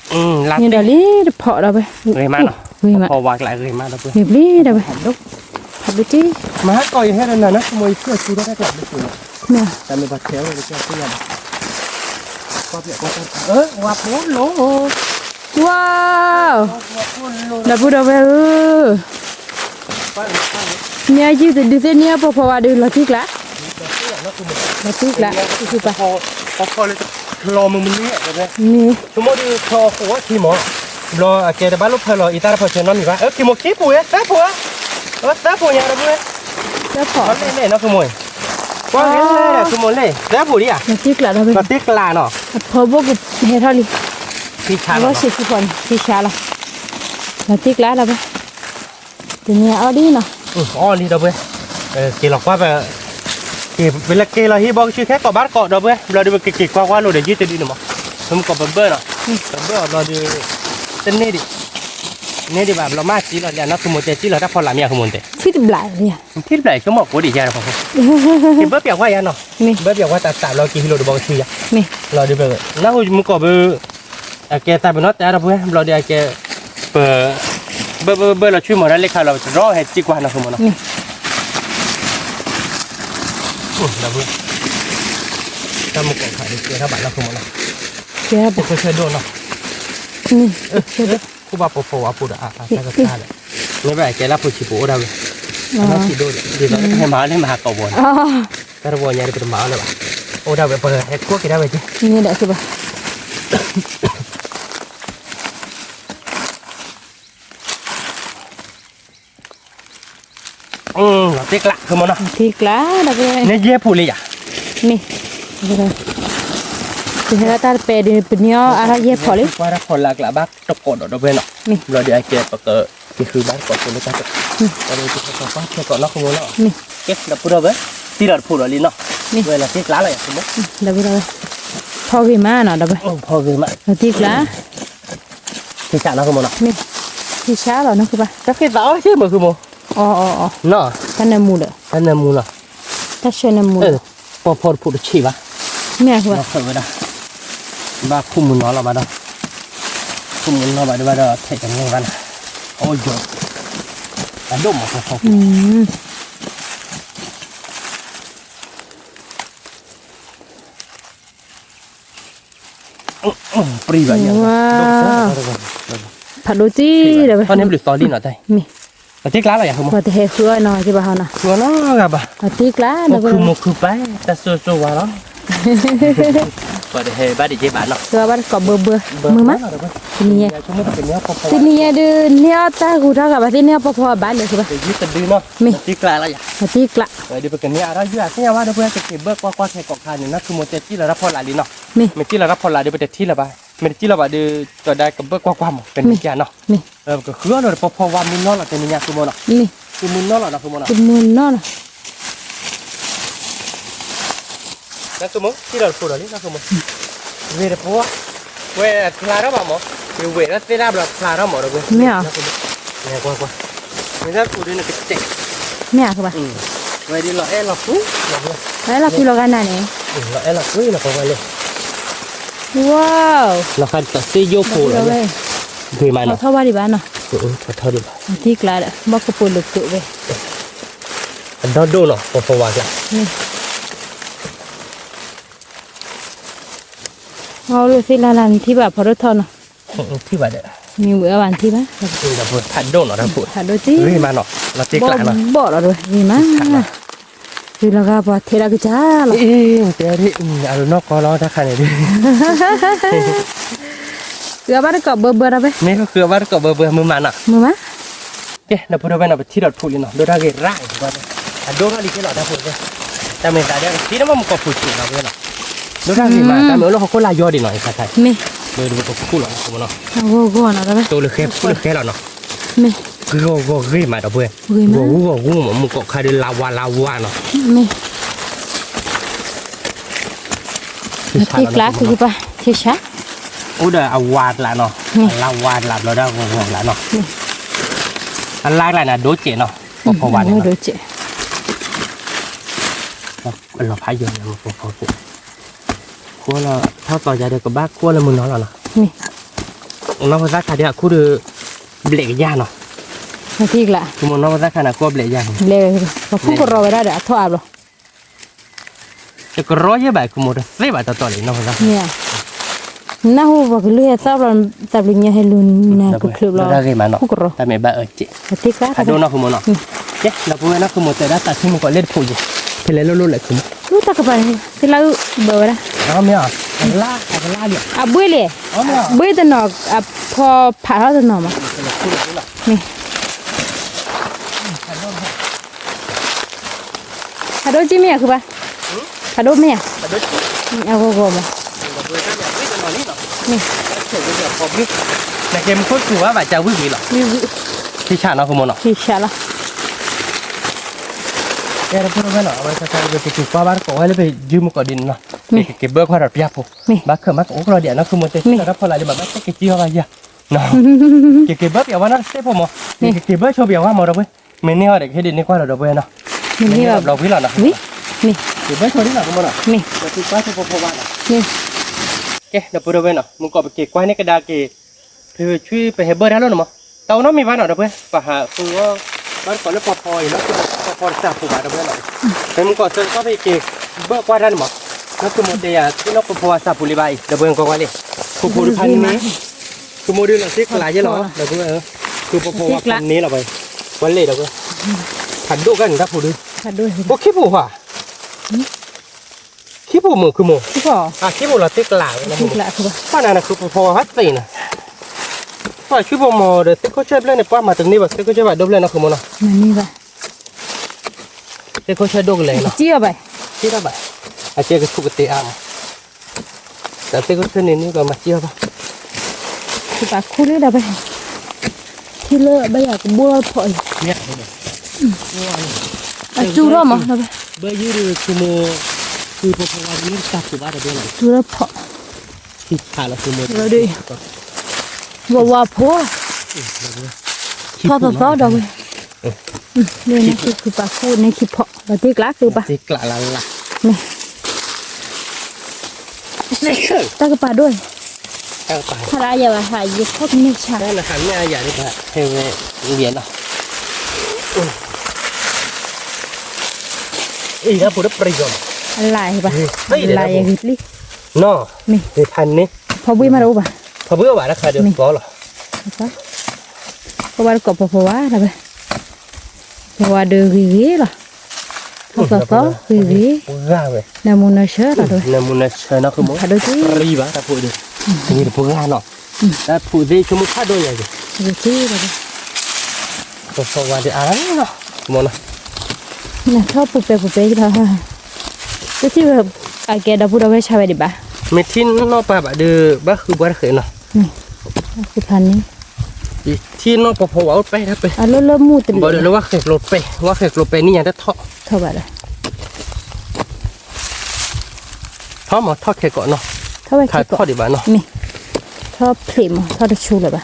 ဒီးလံတဖီဒီပုၢ်ဝဲၢ်, ဂ့ၤမးနီၤ, ဂ့ၤမး, ဖီဝါကျါဂ့ၤမးဒီပုၢ်ဝဲၢ်, ဂ့ၤဘျီဒီပုၢ်ဝဲၢ်, ဖးဒိၣ်, မဟါကီးယဟဲဒီးနၤနီၤ ဆိကမိၣ်ယဆူၣ်အဆူၣ်တၢ်တၢ်ကျါလၢပူၤလီၤ, တၢ်မ့ၢ်ပှၤထဲးအီၣ်ဝဲတကဲအဆူၣ်လီၤ, ဝါဖိလိၤ ဝါ, ဒီပုၢ်ဒီဝဲၢ်ဧၢ, မ့ၢ်အယုၢ်တဒုးသ့ၣ်န့ၢ်အီၣ်ဖိဖိဝါဒုး လီၤတံၢ်ကျါ, လီၤတံၢ်ကျါ, ပဖီလၢလီၤမုၢ်မနုၤ, မ့ၢ်, ဆိကမိၣ်ဒုးဖီဃိးဝဲခံမီၤ, ဘျီအကဲတဘၣ်လိၣ်ဖၢလီၤအံၤတၢ်တဖီဆဲနီတမံၤဘၣ်, အၢ ခံမိၢ်ခံပူၤဝဲ သၢပူၤဧါ, အၢ သၢပူၤညါဒီပုၢ်ဝဲၢ်, သၢပူၤ, လ့ၣ်လ့ၣ်နီၤ ခိမိၢ်, ကွၢ်လ့ၣ်လ့ၣ် ခိမိၢ်လ့ၣ် သၢပူၤဒံးဧါ, လီၤတံၢ်ကျါနီၤ, အဖီဘိၣ်ကဟဲထီၣ်လံ, ဖံဆါလီၤ, ဖံဆါလီၤ, လီၤတံၢ်ကျါလီၤ, တနံၤအီၣ်ဒံးနီၤ, အီၣ်လံဒီပုၢ်ဝဲၢ်, က့ၤလီၤကွၢ်ပ က့ၤလၢက့ၤလီၤဟံၣ်ဘီကဆူၣ်ခဲကိးဘၣ်တကိးဒီပုၢ်ဝဲၢ်, ဘျီဒုးပကက့ၤကွၢ်ကွၢ်လိာ်ဒီးယုၢ်တဒုန့ၣ်မး, ပမ့ၢ်ကိးပဘၢၣ်နီၤ, ပဘၢၣ်အီၤဘျီဒုး, တန့ၢ်ဒံး, န့ၢ်ဒံးဘၣ်ဘျီမ့ၢ်စံၣ်လီၤလံနီၤ ခိမိၢ်တဲစံၣ်လီၤတၢ်ဖီလာ်မ့ၢ်ဧါ ခိမိၢ်တဲ, ထံၣ်တဘျီ, ထံၣ်တဘျီဆိကမိၣ်ကိးဒံးယါ, က့ၤဘၢပျးကွၢ်ယါနီၤ, ဘၢပျးကွၢ်တၢ်သးဘျီက့ၤဟံးလိာ်ဒီးဘီကဆူၣ်ယါ, ဘျီဒုးပ, နၢ်ဟူမ့ၢ်ကိးဘၢ အကဲသးပ့ၤနီၣ်တဲဒီပုၢ်ဝဲၢ် ဘျီဒုးအကဲ, ပ, ဘၢဘၢဘၢလီၤဆူမီၤဒၣ်လၢခါလီၤ ပတြီဟဲစံၣ်ကွၢ်နီၤ ခိမိၢ်နီၤ, တၢ်မုၢ်ကီၢ်ခါဒုးကဲထီၣ်ဘၣ်နီၤ ခိမိၢ်နီၤ, ကဲထီၣ်ဘၣ်, ခိၣ်ဘၣ်ပိာ်ဖိဝါပူၤဒီးအတၢ်ကဆါဒီး, မ့ၢ်ဘၣ်ကဲလၢဖိဆံးပူၤအိၣ်ဒၣ်ဝဲ, အနီၢ်ဆံးဒိၣ်ဒီး ဒ်သိးပဟဲမၤအီၤလၢမဟါကိးဘီန့ၣ်, တၢ်တဝီညါဒုးပတမၤအီၤလၢၤဘၣ်, အိၣ်ဒၣ်ဝဲပဟဲခိၣ်က့ၤဒၣ်ဝဲက့ၤ လီၤတံၢ်ကျါ ခိမိၢ်နီၤ, တံၢ်ကျါဒီး န့ၣ်ယဲၢ်ပူၤလံယၤ, မ့ၢ်, ပဟဲလၢတၢ်တပဲာ်ဒီး ပန့ၢ်အီၣ်အါထီၣ်ယဲၢ်ဖီးလံ, ကွၢ်တၢ်ဖီလာ်ကျါဘၣ်တကိးဒီး ဒီပုၢ်ဝဲၢ်နီၤ, မ့ၢ်ဘျီဒီးအကဲပကက့ၤဃုဘၣ်တကိးဖိလၢတၢ်တပဲာ်, ဒီးပကကွၢ်ထဲကိးနီၢ်ခိမိၢ်နီၤ, မ့ၢ်ကဲ ဒီပုၢ်ဝဲၢ် တံၢ်ဒီးတဖိးဒီးလံနီၤ, မ့ၢ်ဝဲလီၤတံၢ်ကျါလီၤယၤခိမိၢ်, ဒီပုၢ်ဝဲၢ် ဖီဂ့ၤမးနီၤ ဒီပုၢ်ဝဲၢ်, ဖီဂ့ၤမး လီၤတံၢ်ကျါ ထံဆးနီၢ်ခိမိၢ်နီၤ, မ့ၢ်ထံဆးလီၤနီၢ်ခိဘၣ်, တၢ်ဃ့သးအီၣ်ဆ့မုၢ်ခိမိၢ်, အီအီအီ, တၢ်နၢမူလၢ, တၢ်နၢမူနီၤ, တၢ်ဆၢနၢမူလၢ, ပီဖီတဖိးတဆံးဘၣ်, မ့ၢ်ဝဲဒၣ်, ဘၣ်ခူၣ်မုၢ်နီၤလီၤဘၣ်ဒီး, ခူၣ်မုၢ်နီၤဘၣ်ဒံးဘၣ်ဒီး ထဲးတန့ၢ်ဘၣ်နီၤ, အိၣ်ယိာ်, အဒိၣ်မးပီဖီဖိ ပြံဘၣ်ယဲ, ဖးဒိၣ်တံၢ်ဒီးဝဲ, ထီၣ်န့ၢ်ဘျုးသီလံနီၤတၢ်, မ့ၢ်, ပှၤတံၢ်ကျါလီၤယၤ, ပှၤတဟဲဃုအီၣ်နီၤက့ဘၣ်ဟီနီၤ, ဃုအီၣ်နီတဂၤဘၣ်, ပှၤတံၢ်ကျါဒီးဝဲ, မုၢ်ခုမုၢ်ခုပၢ် တၢ်စိစိဝါလီၤ, ပှၤတဟဲဘၣ်ဒံးက့ဘၣ်နီၤ, ဃုအီၣ်ဘၣ်တကိးဘၢဘၢ, မုာ်မး, တနံၤညါ, တနံၤညါဒုး န့ၢ်အီၣ်တၢ်ဂူၤထီၣ်ဂၤဘၣ်သ့ၣ် န့ၢ်အီၣ်ပီဖီအဘၣ်လဲၣ်ဃုဘၣ်, မ့ၢ်, ပှၤတံၢ်ကျါ ပကန့ၢ်အါထီၣ်ယုၢ်အသ့ၣ်ညါဘၣ်ဒီး ပကက့ၤဘၢၣ်ကွၢ်ကွၢ်ထဲကိးခါန့ၣ် နီၢ်ခိမိၢ်တဲစံၣ်လီၤတၢ်ဖီလာ်လံနီၤ, မ့ၢ်, မ့ၢ်စံၣ်လီၤတၢ်ဖီလာ်ဒီး ပတထံၣ်လၢၤဘၣ်, မ့ၢ်တစံၣ်လီၤဘၣ်ဒီး ကၠီၤဒါကဘၢၣ်ကွၢ်ကွၢ်မး ကန့ၢ်ကနီၤ, မ့ၢ်, ပကဃုအီၣ်လၢပီဖီဝါမုၢ်နီၤလီၤ တနံၤညါခိမိၢ်နီၤ, မ့ၢ်, ကမုၢ်နီၤလီၤနီၤခိမိၢ်နီၤ, ကမုၢ်နီၤလီၤ နီၢ်ခိမိၢ်, စံၣ်လီၤတဖိးဒီးလံ နီၢ်ခိမိၢ်, ဝဲတဖိး, ဝဲဖျါထီၣ်ဘၣ်မး, ယဝဲၢ်ဒီးသ့ၣ်တၢ်ဘျီဖျါထီၣ်မးဒီးဝဲ, မ့ၢ်ဧါ, ကွၢ်ကွၢ်, မ့ၢ်တၢ်ဖိးဒုးနကတဲာ်, မ့ၢ်ဧါ, ဝဲဒ်လီၤအဲၣ်လီၤကွံ, လီၤအဲၣ်လီၤကွံလီၤဂာ်နၤန့ၣ်, လီၤအဲၣ်လီၤကွံလီၤကွၢ်ကွၢ်လဲၣ်, ဝါ, လီၤဃးဒီးသ့ၣ်ယိၣ်ဖိးလီၤ, ဂ့ၤမးနီၤ, ထီၣ်ဘၣ်ဒံးဘၣ်နီၤ, ထီၣ်ဒံးဘၣ်, ထံကျါဒီး ဘၣ်ကပိာ်လိာ်က့ၤဝဲ, အဒီဒိၣ်နီၤ ပီဖီဝါကျါ အီၣ်လၢသ့ၣ်လၢ်လၢ်နထံၣ်ဘၣ်ဖီဒိၣ်ထီၣ်နီၤ, ထံၣ်ဘၣ်ဒီး, မ့ၢ်ဝဲအီၣ်ဘၣ်နထံၣ်ဘၣ်, ဖးဒိၣ်နီၤ ဖးဒိၣ်တံၢ်, ဂ့ၤမးနီၤ, လီၤတံၢ်ကျါနီၤ, ဘီၣ်လီၤဒီး ဂ့ၤမး, ဂ့ၤလီၤဂာ်ပှၤထဲးလၢကစၢ်လီၤ, တဲဒ်, အနီၢ်ကီလီၤတၢ်ခါန့ၣ်ဒ်, ဃုအီၣ်ဘၣ်တကိးဘၢဘၢဒီးဝဲ, မ့ၢ်ဃုအီၣ်ဘၣ်တကိးဘၢဘၢ မုာ်မးနီၤ, မုာ်မး ကဲ ဒီပုၢ်ဝဲၢ်နီၤ ပထံၣ်ဒီးတဖိးလံနီၤ ဒိၣ်တၢ်ဂ့ၤရၣ်အံၤ အဒိၣ်ထီၣ်လံကဲလီၤတၢ်ဖိးဝဲ, တၢ်မ့ၢ်သးဒ်ကသံနီၤမ့ၢ်မုၢ်ကီၢ်ဖိးစူၤလီၤဝဲနီၤ, ဒိၣ်တၢ်ဂ့ၤမး တၢ်မ့ၢ်အိၣ်လၢဟီၣ်ခိၣ်လာ်ယီဒံးနီၤ ယခါခါ, မ့ၢ်, ဒီးပကခူၣ်လီၤနီၤ တိၢ်လၢဃဲ ပူၤလၢဃဲလီၤနီၤ, မ့ၢ်, ဂီၤဂီၤဂ့ၤမးဒီပုၢ်ဝဲၢ်, ဂီၤဂူဂီၤဂူမး မုၢ်ကီၢ်ခါဒီးလါဝါလါဝါနီၤ, မ့ၢ်, ထံကျါ ထံဆါ, အိၣ်ဒီးအဝါကျါနီၤ, အလါဝါကျါဘျီဒီးဂီၤဂီၤကျါနီၤ, အလါကျါန့ၣ် အဒိၣ်စဲးနီၤ, ပီၤဖီဝါန့ၣ်, အလီၤဖးယိာ်န့ၣ် ပီၤဖီဖိး, ဃိလီၤထီၣ်သီယါဒီးကဘၣ်ခိၣ်လၢမုၢ်နီၤလီၤနီၤ, နီၢ်ဖိသၣ်ခါဒ်အခုၣ်ဒီး ဘျဲးကယၤနီၤ, နီၢ်ဖိသၣ်ခါန့ၣ် ခိၣ်ဘျဲးယၤ, ပှၤခိၣ်ကရီဝဲဒၣ်ဒီးအထီၣ်အါဘျီ တကရီယဲၢ်ဘၣ် ကမိၣ်တသ့ဘၣ်တီတီလံ နီၢ်ဖိသၣ်, မ့ၢ်ဧါ, နၢ်ဟူပှၤကလုၢ်ဟဲသီၣ်ဘျီ သးပျံၤညီဟဲလူၤနၤကချုးဘျီ, ခိၣ်ကရီ, တၢ်မ့ၢ်ဘၣ်အၢက့ၢ်, အဒိၣ်နီၢ်ခိမိၣ်နီၤ, ကဲ ဒီပုၢ်ဝဲၢ်နီၢ်ခိမိၣ်တဲဒၣ်သးဆံမုၢ်ကီၢ်လၢတဖိးယဲၢ်, ဖဲလဲၣ်လိၣ်လိၣ်လဲၣ်ခိမိၣ်, တၢ်ကပၤန့ၣ် သ့လၢအုၣ်ဘၢဝဲဒၣ်, မ့ၢ်ဧါ, အဘှ့ၣ်လံ, ဘှ့ၣ်တနီၤ အဖီဖးထီၣ်တနီၤမး, မ့ၢ် ဖးဒိၣ်ကံမ့ၢ်ယၤခုဘၣ်, ဖးဒိၣ်မ့ၢ်ယၤ, အဂီၢ်ဂီၢ်မး, မ့ၢ်, နကဲမူခိၣ်စူၤဘၣ်ဘၣ် ကဝံၣ်ဝံၣ်လီၤ, ဝံၣ်ဝံၣ်, ထံဆးနီၢ်ခိမိၣ်နီၤ, ထံဆးလီၤ, ကဲ ဒီပုၢ်ဝဲၢ်နီၤ အဝဲဆါဆါ ပကက့ၤကွၢ်ဘၣ်တကိးဝဲလၢပယုၢ်မုၢ်ကီၢ်ဒ်န့ၣ်နီၤ, မ့ၢ်, ပကက့ၤဘၢၣ်ကွၢ်ဒီးပျၢ်ဖိ, မ့ၢ်, ဘၣ်ခၢၣ်မးကအိၣ်ကလီဒံးနီၢ်ခိမိၣ်တဲ မ့ၢ်, တၢ်ဖီလာ်လံဘၣ် ဘၣ်ဆဲးက့ၤကံအီၣ်ဘၣ်ယၤ ကက့ၤဘၢပျးဝါနီတစဲးဖိမး, ကက့ၤဘၢဆိပျးဝါမးဒီပုၢ်ဝဲၢ်, မ့ၢ်န့ၢ်အီၤဒီးကဟ့ၣ်ဒုးန့ၢ်ကွၢ်လီၤဒီပုၢ်ဝဲၢ်နီၤ, မ့ၢ်န့ၢ်အီၤဘျီဝံၤလီၤနီၤ, က့ၤဘၢဆိဒ်နီၤ ကမိၣ်နီၤ, က့ၤကွၢ်ဆိဖိဖိဝါနီၤ, ကဲ ဒီပုၢ်ဝဲၢ်နီၤ မုၢ်ကီၢ်ပက့ၤကွၢ်န့ၢ်ကဒါက့ၤ, ဖဲဆူပဟဲဘၢတၢ်လီၤနီၤမး, တၢ်အိၣ်နီတမံၤဘၣ်နီၤ ဒီပုၢ်ဝဲၢ်, ပဟးဃုအီၣ် ဘၣ်တကိးလၢပီၤဖီအံၤ နီၢ်ခိမိၣ် ပီၤဖီတစၢ်ဖိဘၣ်ဒီပုၢ်ဝဲၢ်နီၤ, ဖဲမုၢ်ကီၢ်ဆၢကွၢ်ဖဲက့ၤဘၢကွၢ်တၢ်န့ၣ်မး, နီၢ်ခိမိၣ်တဲယၤ သ့ၣ်နီၣ်ပီၤဖီဝါစၢ်ဖိလံဘၣ်အံၤ ဒီပုၢ်ဝဲၢ် ကွၢ်ကွၢ်လံ, ခိဖိဒုးဖးန့ၢ်, ခိမိၣ်ဒုးလီၤသ့ၣ်ကျးယဲလီၤ ဒီပုၢ်ဝဲၢ်, ခိဖိဖီဝါဖးန့ၢ်လီၤဘၣ်အံၤ, ကွၢ်လဲၣ်ဒီပုၢ်ဝဲၢ်, ဖးဒိၣ်ကါန့ၣ်တၢ်ဖိဒုး, ဖိခံဖိဧါ ခံဖိမုၣ်ခုမိၣ်, ခံဖိလီၤသ့ၣ်ကျးဝဲ, ပှၤနၤနၤ ခိဖိဖီဝါဖးသ့ၣ်နၤ, ပှၤဆူဖိမီၤဒီးသ့ၣ်ခိၣ်ဆၢဖျၢၣ်န့ၣ် ပှၤမၤတန့ၢ်ဘၣ် သ့ၣ်ခိၣ်ဆၢဘၣ်ဒိဖျၢၣ်နီၢ်ခိမိၣ်နီၤ, သ့ၣ်ခိၣ်ဆၢဒိၣ်ကလဲာ်နီၤ, က့ထီၣ်ဘၣ်, အကဲကဆူးကတဲာ်အါမး, တၢ်သ့ၣ်ကထၢၣ်န့ၣ်န့ၣ် ပှၤမၤစံၣ်အီၤဘၣ်, ပှၤခူၣ်လံဒီးပဲ, ထံလၢဘၣ်ယၤကဘိၣ်ထီၣ်ဖီၣ်အံၤ, အစူၢ်ထီၣ်မးဒီးပဲ, ဘၣ်ယုၢ်ဒီးဆိကမိၣ်, ဃုဖိဖိဝါတမ့ၢ်တၢ်ဖူးဘၣ်ဒီးပဲလီၤ, စူၢ်ထီၣ်ဖီၣ်, ထံဆးလီၤဆိကမိၣ်, ဝဝါဖိ, ထီၣ်သီသီဒီးဝဲ, န့ၣ်ခုပာ်ခူၣ်န့ၣ်ခံဖီၣ် လီၤတံၢ်ကျးခုပာ်, န့ၣ် တၢ်ကပာ်ဒိၣ်, တၢ်ကပာ်, ဟးလၢအယၤဘၣ်ဟးယခီၣ်ကန့ၢ်ဆါ, တၢ်နဟးမ့ၢ်အယၤဒ်ဘၣ် ဟဲဝဲ, ယဲနီၤ, အံၤ တၢ်ဖိတပရံၤဒီး, အလၢဘၣ်, အလၢယဂ့ၤပျံၤ, နီၤ, မ့ၢ်, ဖးန့ၣ်, ဖီဘှံးမးတအိၣ်ဘၣ်, ဖီဘှံးအိၣ်ဘၣ်တၢ်ခါဒီးသီလီၤ, ဖိဝါတကိးဖိဖိဝါဒီးဝဲ, ဖိဝါဒီးဂ့ၤဂ့ၤလီၤ, ထီၣ်သီသီဂ့ၤဂ့ၤ, နၢမူနၢဆၢလီၤ, နၢမူနၢဆၢနီၤ ဖုမိၢ်ဖးဒိၣ်က့ၤ, ပရံၤဘၣ်တၢ်ဖိဒီး, တဂ့ၤတပှၢ်နီၤ, တၢ်ဖိသ့ၣ်ဆိကမိၣ်ဖးဒိၣ်ယၤဂ့ၤ, ဖိဖိဝါဒီးအါနီၤ, မ့ၢ်နီၤ, နထီၣ်ပူၤပဲပူၤပဲလီၤ, တထံၣ်ဝဲ, အကဲဒီပုၢ်ဒီဝဲၢ်ဆါဝဲဒံးဘၣ်, မ့ၢ်ထံၣ်နီၢ်ပၢ်ဘၣ်ဒီး ဘၣ်ဃုဘှါတဃဲးနီၤ, ဃုဖးန့ၣ်, ထံၣ်နီၢ်ပီၤဖီဝါအိၣ်ပဲတၢ်ပဲ, အလၢလၢမူတလၢ, ဘၣ်ဒီးလၢဝဲဃဲၤကျိၤပဲ, ဝဲဃဲၤကျိၤပဲန့ၣ်ညါတထီၣ်, ထီၣ်ဘၣ်ဒီး, ထီၣ်မးထီၣ်ခဲကိးနီၤ, ထီၣ်ဝဲခဲကိး, ထီၣ်ဒံးဘၣ်နီၤ, မ့ၢ်, ထီၣ်ဖျ့းမး ထီၣ်တဆူလၢၤဘၣ်,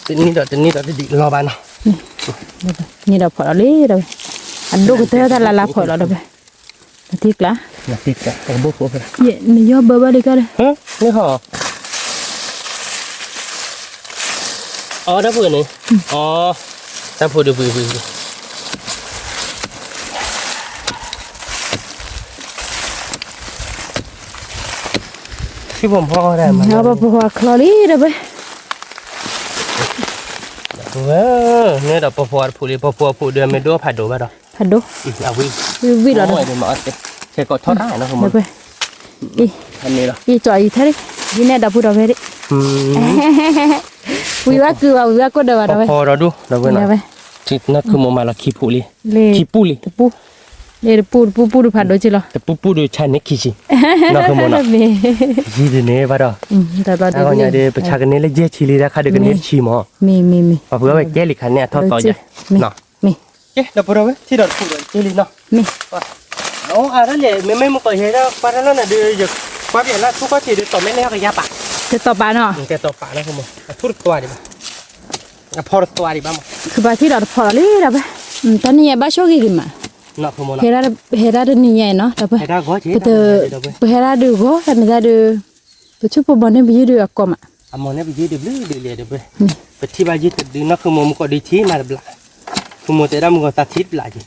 တနံၤဒီးတနံၤဒီးတဒံးလီၤဘၣ်နီၤ, န့ၣ်ဒီးဖီၣ်ဒီးလံဒီးဝဲ, အဒိၣ်ကတၢၢ်တၢ်လၢ်လၢ်ဖီၣ်လီၤဒီးဝဲ, တထံကျါ, နယီၢ်ဘၢဘၣ်လံကါဒီး, အီ တၢ်ဖိန့ၣ်, အီ, တၢ်ဖိဒုးပှ့ၤပှ့ၤ, ထံဖိမီၢ်ဒၣ်မး, ပီၤဖိဝါချီလံဒီးဝဲ, န့ၣ်ဒီးပီၤဖိဝါတဖုလံ, ပီၤဖိဝါဖုဒုးမ့ၢ်ဒိၣ်ဖးဒိၣ်ဘၣ်ဒီး, ဖးဒိၣ်, ဝံၣ်လီၤဒီး, ခဲကိးထီၣ်တၢ်နီၤ, အံၤ, အံၤကၠီအံၤထဲဒၣ်, ဒ်န့ၣ်ဒီပုၢ်ဒီဝဲၢ်ဒၣ်, ဝံၤဘၣ်ကုၤဘၣ် ဝံၤဘၣ်ကိၣ်ဒၢးဘၣ်ဒီးဝဲ, ဖီဒီးဒိၣ်ဒီးဝဲ, နီၢ်ခုမိၢ်မၤလီၤခံဖုလံ, ခံပူၢ်လံ, တပူၢ်, တပူၢ်တပူၢ်ပူၢ်ဒုးဖးဒိၣ်က့လီၤ, တပူၢ်ပူၢ်ဒုးဆါန့ၢ်ခံဆံ, နီၢ်ခုမိၢ်နီၤ, ယံၤဒ်န့ၣ်ဘၣ်ဒီး, တၢ်ဂီၤညါဒီး ပဆါကန့ၢ်လၢယဲၢ်ဆံလံ တၢ်ခါဒုးကန့ၢ်တဆံမး, ပှၤဖုဝဲကဲလံခါန့ၣ် အထီၣ်သီယါ, ကဲ, ဒီပုၢ်ဒီဝဲၢ် ထံၣ်ဒီးတဖုဒီးကဲလံနီၤ, အါဒၣ်လဲာ် မ့မ့ၢ်မုၢ်ကီၢ်ဟဲဒၣ်ကွၢ်တၢ်လီၤနၤဒီး ယကွၢ်ပယီၤလၢဆူကီၢ်ထံးဒီး တီၢ်မဲလဲၣ်ဟီကယါပာ်, တတီၢ်ပာ်နီၤ, တတီၢ်ပာ်နီၤ, အထူၣ်တသွါဒံးဘၣ်, အဖီတသွါဒံးဘၣ်မး, ခုပာ်ထံၣ်ဒီးတဖီလီၤလံဒီးဝဲ, တနံၤညါဘၣ်ဆိၣ်ဂ့ၤဂ့ၤမး, ဟဲဒၣ်တနံၤညါနီၤ ဒီးဝဲ, ပဟဲဒၣ်ဒုးဂီၤတၢ်မ့ၢ်သးဒီး, ပဆူၣ်ဖိမီၤန့ၢ်ပယုၢ်ဒုးအကီမး, အမီၤန့ၢ်ပယုၢ်ဒုးဘျုးဒုးလဲၣ်ဒီးဝဲ, ပထံၣ်ဘၣ်ယုၢ်တဒုနီၢ်ခုမိၢ်မုၢ်ကီၢ်ဒုးထံၣ်မးတဘျီ, ခုမိၢ်တဲဒၣ်မုၢ်ကီၢ်သးထံၣ်တဘျီ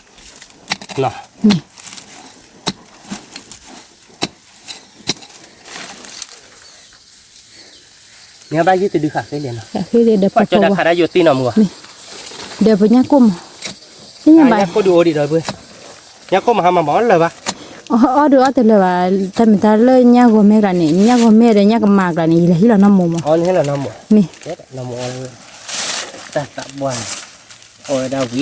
က့ၤ, မ့ၢ်ဘၣ်ယုၢ်တဒုဃာ်ဃ့လဲၣ်နီၤ, ဃ့ဒီးပှၤကၠီတၢ်ခးတၢ်ယိာ်သ့ၣ်နီၤမုၢ်, ဒီးပညၣ်ကိၢ်မး, ညၣ်ကိၢ်မးဟါမးမးအီၣ်လၢၤဘၣ်, အီၣ်ဒုးအီၣ်တလၢၤဘၣ်, တၢ်မ့ၢ်တၢ်လၢညၣ်ဂီၤမဲကျါန့ၣ် ညၣ်ဂီၤမဲဒီးညၣ်ကမၣ်ကျါန့ၣ် ယလဲၤဟံးလီၤနီၢ်မိၢ်မး, မ့ၢ်, တၢ်သးပှၢ်န့ၣ်, အီၣ်ဝဲဒၣ်ဝံၤ,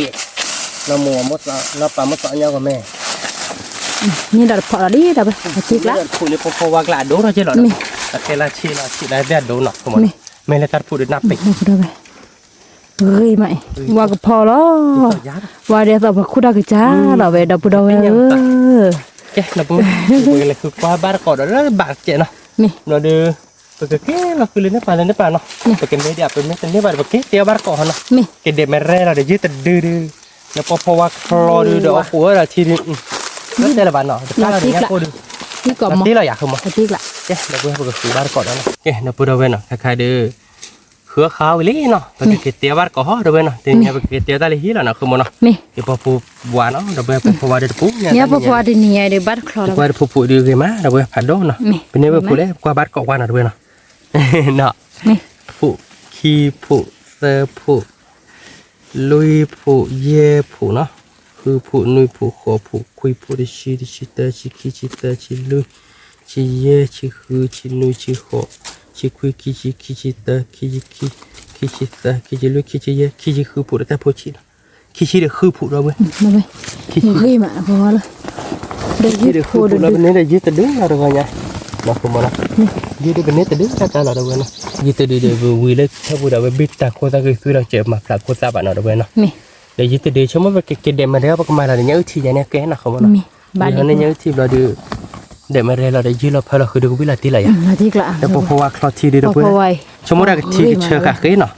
နီၢ်မိၢ်, နီၢ်ပၢ်မ့ၢ်သးညၣ်ဂီၤမဲ, န့ၣ်ဒီးတဖီလီၤလံဒီးဝဲ, တထံကျါ, တဖုလၢဖိဖိဝါကျါအဒိၣ်ထီၣ်က့လီၤ, အခဲလၢာ်ဆံးလီၤဆံးလၢအဒိၣ်နီၤ, မ့ၢ်လၢတၢ်တဖုဒုးနၢ်ပ့ၤ, ဂ့ၤမးအံၤ, ဝါကဖီလီၤ, ဝါဒဲးသိးပှၤခူၣ်တၢ်ကစၢ်လီၤဝဲ ဒီပုၢ်ဒီဝဲၢ်ဧၢ, ကဲ, ပကလဲၤဃုကွၢ်ဘၣ်တကိးဒီးလၢဘၣ်ကဲနီၤ, ဒီးဒုး, ပကက့ၤလီၤဃုလၢန့ၣ်ပာ်လၢန့ၣ်ပာ်နီၤ, ပကမ့ၢ်ဒံးအပမ့ၢ်တန့ၢ်ဘၣ်ဒီး ပက့ၤတဲဘၣ်တကိးဟီနီၤ, ကဒဲးမဲာ်ရဲၣ်လီၤဒီးယုၢ်တဒုဒုး, လၢပီၤဖီဝါချီဒုးဒီးအဃိဝဲဒီးထံဒုး, လၢတဲလၢၤဘၣ်နီၤ, တဖၣ်လီၤန့ၣ်ညါကိၢ်ဒုး, တ့လီၤယၤဃုမး, ကဲ, ဒီပုၢ်ဝဲၢ်ပကဃုဘၣ်တကိးဒီးနီၤ, ကဲ, ဒီပုၢ်ဒီဝဲၢ်နီၤ ခဲခါဒုး ဃုအခါဝံၤလံနီၤ, ပကက့ၤတဲဘၣ်တကိးဟီ ဒီပုၢ်ဝဲၢ်နီၤ, တနံၤညါပကက့ၤတဲတၢ်လၢဟံၣ်လီၤနီၤ ဃုမးနီၤ, ယပီၤဖိဝါနီၤ ဒီပုၢ်ဝဲၢ် ပီၤဖိဝါဒီးတပူၤ, ညါပီၤဖိဝါတနံၤညါဒီးဘၣ်တချီလီၤ, ပီၤဖိဒုးဂ့ၤမး ဒီပုၢ်ဝဲၢ်ဖးဒိၣ်နီၤ, ပန့ၢ်ဝဲဖိလဲၣ် ပကွၢ်ဘၣ်တကိးဝါနီၤ ဒီပုၢ်ဝဲၢ်နီၤ, ဖိ, ခံဖိ, သၢဖိ, လွံၢ်ဖိ, ယဲၢ်ဖိနီၤ, ဃုဖိ, နွံဖိ, ဃိးဖိ, ခွံဖိ, တဆံ, တဆံတၢ, ဆံခံ, ဆံသၢ, ဆံလွံၢ်, ဆံယဲၢ်, ဆံဃု, ဆံနွံ, ဆံဃိး, ဆံခွံ, ခံဆံ, ခံဆံတၢ, ခံဆံခံ, ခံဆံသၢ, ခံဆံလွံၢ်, ခံဆံယဲၢ်, ခံဆံဃုဖိဒီးတၢ်ဖိဆံးနီၤ, ခံဆံဒီးဃုဖိဒီပုၢ်ဝဲၢ်, ဂ့ၤမး, ခံဆံဒီးဃုဖိလီၤ ပန့ၢ်ဒီးယုၢ်တဒုလီၤတဂီၤညါ, နီၢ်ဖိမးနီၤ, ယုၢ်ဒုးပန့ၢ်တဒုတၢ်တၢ်လီၤ ဒီပုၢ်ဝဲၢ်နီၤ, ယုၢ်တဒုဒီးပဝံၤလၢထၢပူၤဒီး ဝဲဘ့ၣ်တၢ်ခိၣ်သၣ်ဂ့ၤသွံဒီး ကဲမၤဖျါခိၣ်သၣ်ဘၣ်နီၤ ဒီပုၢ်ဝဲၢ်နီၤ, ဒီးယုၢ်တဒု ဆိကမိၣ်ပကက့ၤဒဲးမၤဒဲး ပကမၤလီၤဒီး ညၣ်အုၣ်ထံယၤန့ၣ်ကဲနီၤ ဃိမးနီၤ, ဝံၤလီၤန့ၣ် ညၣ်အုၣ်ထံဘျီဒီး ဒဲးမၤရဲလီၤဒီး ယုၢ်လီၤဖၢလီၤဃုာ်ဒီး ကဝံၣ်လီၤတံၢ်လီၤယၤ, ဒီးပီၤဖီဝါချီထံဒီး ဒီပုၢ်ဝဲၢ်, ဆိကမိၣ်တၢ်ကထံကဆၢ ဃာ်ဃ့နီၤ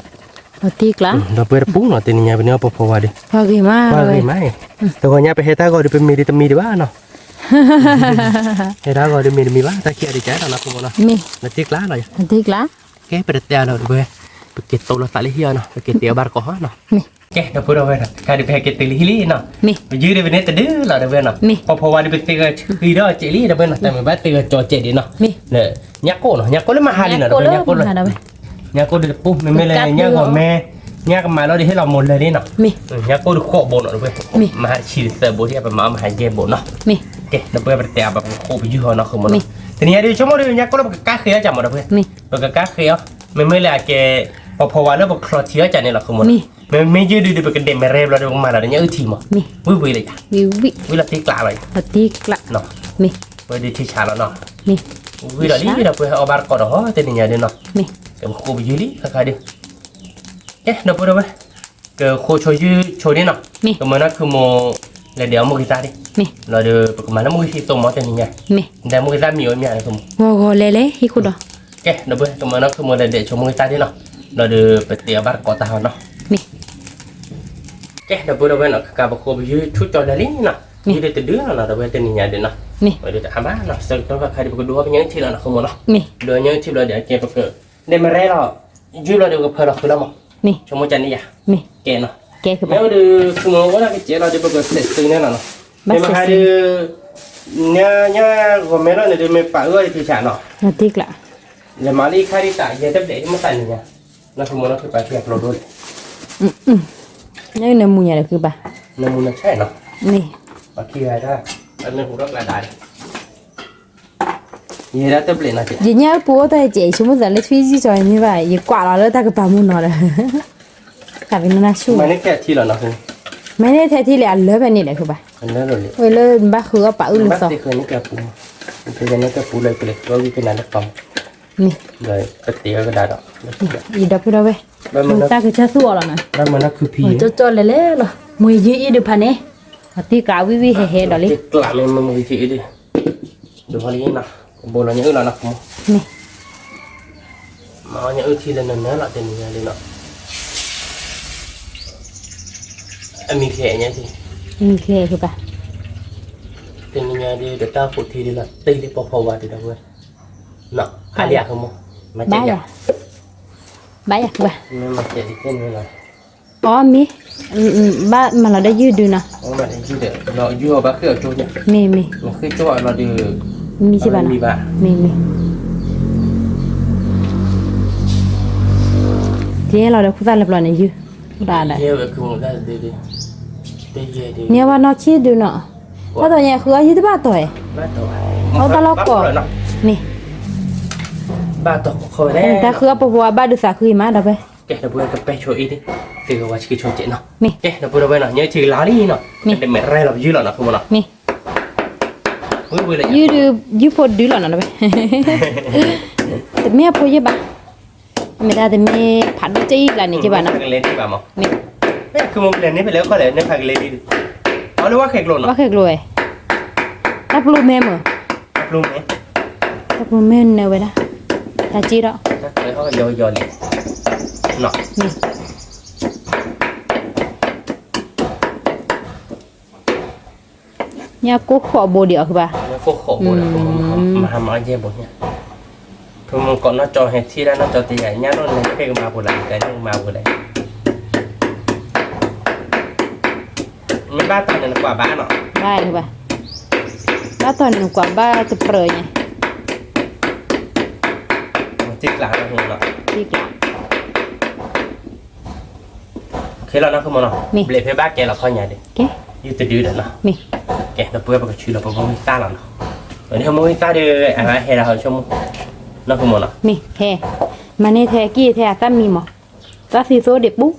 ဒီပုၢ်ဝဲၢ်တပူၤနီၤ တနံၤညါပန့ၢ်အီၣ်ပီၤဖီဝါဒီး, ပှၤဂ့ၤမး, တဂီၤညါပဟဲတၢ်ဂီၤဒီး ပမ့ၢ်ဒံးတမံၤဒံးဘၣ်နီၤ, ဟဲတၢ်ဂီၤဒီးမ့ၢ်တမံၤဘၣ် တၢ်ခံဂၤဒံးကဲနီၤ နီၢ်ဖိမးနီၤ, နတံၢ်ကျါလီၤယၤ, ကဲပတတဲအါလီၤ ဒီပုၢ်ဝဲၢ်, ပက့ၤတိလီၤသးလၢဟံၣ်အီၤနီၤ ပက့ၤတဲအီၤဘၣ်တကိးဟီနီၤ, ကဲ ဒီပုၢ်ဝဲၢ်ဒီး တခါဒီးပဟဲက့ၤတုၤလၢဟံၣ်လံနီၤ, ပယုၢ်ဒီးပန့ၢ်တဒုလီၤ ဒီပုၢ်ဝဲၢ်နီၤ, ပီၤဖီဝါဒီးပသ့ဂီၤဆံဒီးစဲးလံ ဒီပုၢ်ဝဲၢ်နီၤ, တၢ်မ့ၢ်ဘၣ်သ့ဂီၤကၠီစဲးဒံးနီၤ, ညၣ်ကိၣ်နီၤ ညၣ်ကိၣ်လၢမၤဟါလံနီၤ ဒီပုၢ်ဝဲၢ် ညၣ်ကိၣ်လၢ ညၣ်ကိၣ်ဒီးတပူၤ မ့မ့ၢ်လၢညၣ်ဂီၤမဲ ညၣ်ကမၤလီၤဒီးဟ့ၣ်လီၤမိၢ်လၢာ်လံနီၤ, ညၣ်ကိၣ်ဒီးဃိးဘိနီၤ ဒီပုၢ်ဝဲၢ်, မၤဟါတဆံဒီးသၢဘိဒ် ပမၤအီၣ်မၤဟါယဲၢ်ဘိနီၤ, ကဲ ဒီပုၢ်ဝဲၢ် ပတတဲအါဘၣ် ပကဃိပယုၢ်ဟီနီၤ ဃိမးနီၤ, တနံၤညါဒီး ဆိကမိၣ်ဒီး ညၣ်ကိၣ်လၢပကကါဃ့အီၤကၢ်မး ဒီပုၢ်ဝဲၢ်, ပကကါဃ့အီၤ မ့မ့ၢ်လၢအကဲ ပီၤဖီဝါလၢပချီထံအီၤကၢ်န့ၣ်လီၤ ဃိမးနီၤ, မ့မ့ၢ်ယုၢ်ဒုးဒီး ပကဒဲးမၤရဲဘျီဒီး ပကမၤလီၤဒီးညၣ်အုၣ်ထံမး, ဝံၤဝံၤလၢယၤ, ဝံၤလီၤတံၢ်ကျါလီၤယၤ, ဝဲဒုးထံဆးလီၤနီၤ, ဝံၤလီၤလံ ဒီပုၢ်ဝဲၢ် ဟဲအီၣ်ဘၣ်တကိးဒီးဟီ တနံၤညါဒီးနီၤ, ကဲပဃိပယုၢ်လံ ခါခါဒီး ကဲ ဒီပုၢ်ဝဲၢ် ကဃိဆိယုၢ်ဆိဒံးနီၤ, ကမၤနီၢ်ခုမိၢ် လဲၤဒဲးအီၣ်မုၢ်ဂ့ၤသၣ်ဒံး, လီၤဒီး ပကမၤလၢမုၢ်ဂ့ၤသၣ်သိမး တနံၤညါ, ဒဲးမုၢ်ဂ့ၤသၣ်မံၤအီၤမ့ၢ်န့ၣ် ဂီၤဂီၤလဲၤလဲၤဟံၣ်ခိၣ်ဒီး, ကဲ ဒီပုၢ်ဝဲၢ် ကမၤနီၢ်ခုမိၢ် လဲၤဒဲးဆိမုၢ်ဂ့ၤသၣ်ဒံးနီၤ, လီၤဒီး ပတဲအီၤဘၣ်တကိးတၢ်ဟီနီၤ, ကဲ ဒီပုၢ်ဝဲၢ်နီၤ ခါခါပဃိပယုၢ်ဆူၣ်ကၠီလၢာ်လံနီၤ, ယုၢ်ဒီးတဒုလီၤနီၤ ဒီပုၢ်ဝဲၢ် တနံၤညါဒီးနီၤ, ဝဲဒုးတအါဘၣ်နီၤ ဆၢကတီၢ်ခါခါဒီး ပကဒိးအီၣ်ပညၣ်အုၣ်ထံလီၤနီၤ ဃိမးနီၤ, ဒိးညၣ်အုၣ်ထံဘျီဒီး အကဲပက ဒဲးမၤရဲလီၤ, ယုၢ်ဘျီဒီး ပကဖၢလီၤဃုာ်လီၤမး, ဆိကမိၣ်ကၢ်န့ၣ်ယၤ, ကဲနီၤ, မ့ၢ်အိၣ်ဒီး ခုမိၢ်အိၣ်ဒၣ်ကစဲးလီၤဒီး ပကစဲးသုန့ၣ်လီၤနီၤ, မ့ၢ်မဟါဒီး ညါ ညါဂီၤမဲလီၤန့ၣ်ဒီး မ့ၢ်ပာ်အၢအီၤဒံးထံဆးနီၤ, လဲၤမၤလၢခါဒံးတၢ်ယဲၢ်တဘျဲၣ်မ့ၢ်သးန့ၣ်ညါ, နီၤ ခုမိၢ်နီၤ ခုပာ်ခံအကျိၤဒိၣ်လဲၣ်, နမူနမူညါဒီးခုဘၣ်, နမူနဆဲနီၤ, ပာ်ခံဂၤဒၣ်, အမ့ၢ်ဟူထီၣ်ကျါဒါဒီး ယဲဒၣ်တဘျဲၣ်နီၤ, ယညၣ်အုၣ်ပူၤအိၣ်တၢ်ယကဲး ယဆိကမိၣ်သးလၢထွံၣ်ယုၢ်ကၠီမ့ၢ်ဘၣ် ယကွၢ်လီၤလၢတၢ်ကပၤမုၢ်နီၤဒီး, တၢ်ပနၢ်ဆူၣ်, မၤန့ၢ်ထဲထံလီၤနီၤ, မၤန့ၢ်ထဲထံလံ အလၢဖဲန့ၣ်ဒီးဃုဘၣ်, ဝဲလၢနဘၣ်ဃုအီၣ်ပာ်အုၣ်လၢသီ, ပတဲယၤန့ၢ်ကပူၤလၢကလဲၤကီၢ်ဂံၢ်ကနၤလၢသီ, မ့ၢ်, ပတဲအီၤကဒါဒီး, ယဒီပုၢ်ဒီဝဲၢ်, တၢ်ကစၢ်သူအီၤလီၤနီၤ, ကၠီကၠီလဲၤလဲၤလီၤ, မ့ၢ်ယုၢ်အံၤဒုးဖးန့ၣ်, အတံၢ်ကျးဝံၣ်ဝံၣ်ဟဲဟဲဒီးလံ, ကျးမ့ၢ်မ့ၢ်မ့ၢ်ယုၢ်အံၤဒုး ဒိးလံနီၤ, ကဘိလီၤညၣ်အုၣ်လီၤနီၤ, မ့ၢ်, မၤအီၣ်ညၣ်အုၣ်ထံလၢနနၢၤလီၤ တနံၤညါဒ်နီၤ, အမံၤချ့ညါထံ, မံၤချ့ဘၣ်, တနံၤညါဒ်ဒီးတၢ်ဖိထံဒ်လီၤ တ့ၢ်လံပီၤဖီဝါဒ်ဒီးဝဲ, နီၤ အါလံအဃိမိၢ်, မၤစဲးယၤ, ဘၣ်ယၤဘၣ်, မ့ၢ်မၤစဲးဒ်န့ၣ်လီၤ အီ မ့ၢ်, ဘၣ်မၤလီၤဒီးယုၢ်ဒုနီၤ, ယုၢ်အီၤဘၣ်ဃ့ၢ်အီၤကၠိ, မ့ၢ်မ့ၢ်, မ့ၢ်ဃ့ၢ်ကၠိအီၤလီၤဒီး, မံစ့ၢ်ဘၣ်နီၤ, မ့ၢ်မ့ၢ်, ကဲလီၤဒီးခိၣ်သၣ်လၢပျီန့ၣ်ယုၢ်, ဒၣ်ဒၣ်, မ့ၢ်ဝဲနီၢ်ဆံၣ်ဒုနီၤ, ဘၣ်တီၢ်ညါဃုအီၣ်ယုၢ်တဘၣ်တီၢ်ဧါ, အီၣ်တၢ်လီၢ်ကီၢ်, မ့ၢ် ဘၣ်တီၢ်ခိၣ်ဝဲလဲၣ်, တၢ်ဃုအီၣ်ပီၤပီၤအဘၣ်ဒုးသးဃုအံၤမးဒီးဝဲ, ကဲ ဒီပုၢ်ဝဲၢ်ကပဲဆိအံၤဒ်, သ့ၣ်ဂီၤဝါဆံက့ဆိကဲးနီၤ, မ့ၢ်, ကဲ ဒီပုၢ်ဒီဝဲၢ်နီၤ ညၣ်အုၣ်ထံကလါလံနီၤ, မ့ၢ်, တမ့ၢ်ရဲလီၤပယုၢ်လီၤနီၤ ခိၣ်မနီၤ, မ့ၢ်, ဝံၤဝံၤလၢ ယုၢ်ဒုး ယုၢ်ဖိဒုလီၤနီၤဒီးဝဲ, တမ့ၢ်အဖိယဲၢ်ဘၣ်, အမ့ၢ်ဒၣ်တမ့ၢ်ဖးဒိၣ်ကဲအံၤလၢန့ၣ်ကဲဘၣ်နီၤ, မ့ၢ်, မ့ၢ်, ခိၣ်မနီၤကလဲၤန့ၣ်ဖဲလဲၣ်ခီလဲၣ် န့ၣ်ဖးကလဲၤဒ်, အီၤလၢဝါဃဲးကျိၤနီၤ, ဝါဃဲးကျိၤဝဲ, တၢ်ပျိမဲမ့ၢ်, တၢ်ပျိမဲ တၢ်ပျိမဲနၢၤဝဲဒၣ်, တၢ်စ့ဒီး, တၢ်ကျဲဟီၣ်ယီယီလံ, နီၤ, ညၣ်ကိၢ်ဃိးဘိဒံးအီၤဘၣ်, ညၣ်ကိၢ်ဃိးဘိဒီး မဟါမၤအီၣ်ယဲၢ်ဘိညါ, ဖိမုၣ်ကိးနီၢ်ကၠီဟဲထံၣ်ဒၣ်နီၢ်ကၠီတယၤ ညၣ်ဒိၣ်န့ၣ် ကဲကမၤပူၤလၢ ကဲကမၤပူၤလၢ မ့ၢ်ဘၣ်တီၢ်န့ၣ်နကွၢ်ဘၣ်နီၤ, ဘၣ်ဘၣ်, ဘၣ်တီၢ်န့ၣ်နကွၢ်ဘၣ်တပြၢၤညါ, တံၢ်ကျးလီၤ, တံၢ်ကျး, ခဲလီၤနီၤ ခိၣ်မနီၤ, ဘျဲးဖဲဘၣ်ကဲလီၤခီညါဒီး, ယုၢ်တဒုဒီးနီၤ, ကဲ ဒီပုၢ်ဝဲၢ်ပကဆူလီၤပမိၢ်ဝံသၣ်လီၤနီၤ, ဒီးမိၢ်ဝံသၣ်ဒီး အဟဲလီၤဟီဆိကမိၣ်, နီၤ ခိၣ်မနီၤ, မ့ၢ်ဟဲ, မၤန့ၢ်ထဲကံၢ်ထဲအသၣ်မံမး, သၣ်သံသိဒံးပူၤ,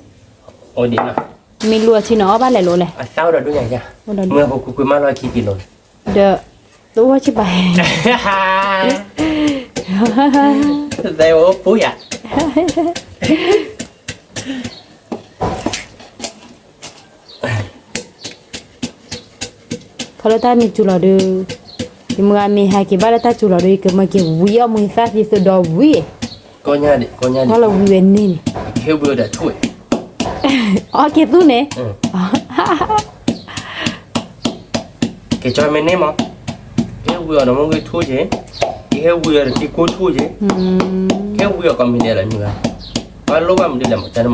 အိၣ်ဒံးနီၤ, မ့ၢ်လူၤအထံနီၤ အီၣ်ဘၣ်လဲၤလိၤလဲၣ်, အသၣ်အိၣ်ဒီးဒိၣ်ညါယါ, မ့ၢ်ပကွ့ကွ့မးလီၤခံက့ၤလိၤန့ၣ်, ဒီး တအိၣ်ဆံးဘၣ်, သဲအိၣ်ပူၤယၤ ဖီလၢတၢ်မ့ၢ်စူၤလီၤဒီး, ယမုၢ်ဂၤမ့ၢ်ဟဲက့ၤဘၣ်လၢတၢ်စူၤလီၤဒီး ယကမၤက့ၤဝံၤအီၣ်မူၤသၣ်သံသိဒီးဝံၤ, ကီၢ်ညါဒံး, ကီၢ်ညါဒံး, တၢ်လီၤဝံၤဝဲန့ၣ်န့ၣ်, ကဟဲဝံၤအီၤဒီးထူၣ်, အီၣ်က့ၤသူန့ၣ်, ကဲကၠီမ့ၢ်န့ၢ်မး, ကဟဲဝံၤအီၤဒီးမ့ၢ်ဂ့ၤထူၣ်က့ၤ, ကဟဲဝံၤအီၤဒီးက့ၤကိၢ်ထူၣ်က့ၤ, ကဟဲဝံၤအီၤကိးမံၤဒဲးလီၤမုၢ်ဂၤ, ဘၣ်လိၣ်ဘၣ်မနုၤလဲၣ်မး ကန့ၣ်မး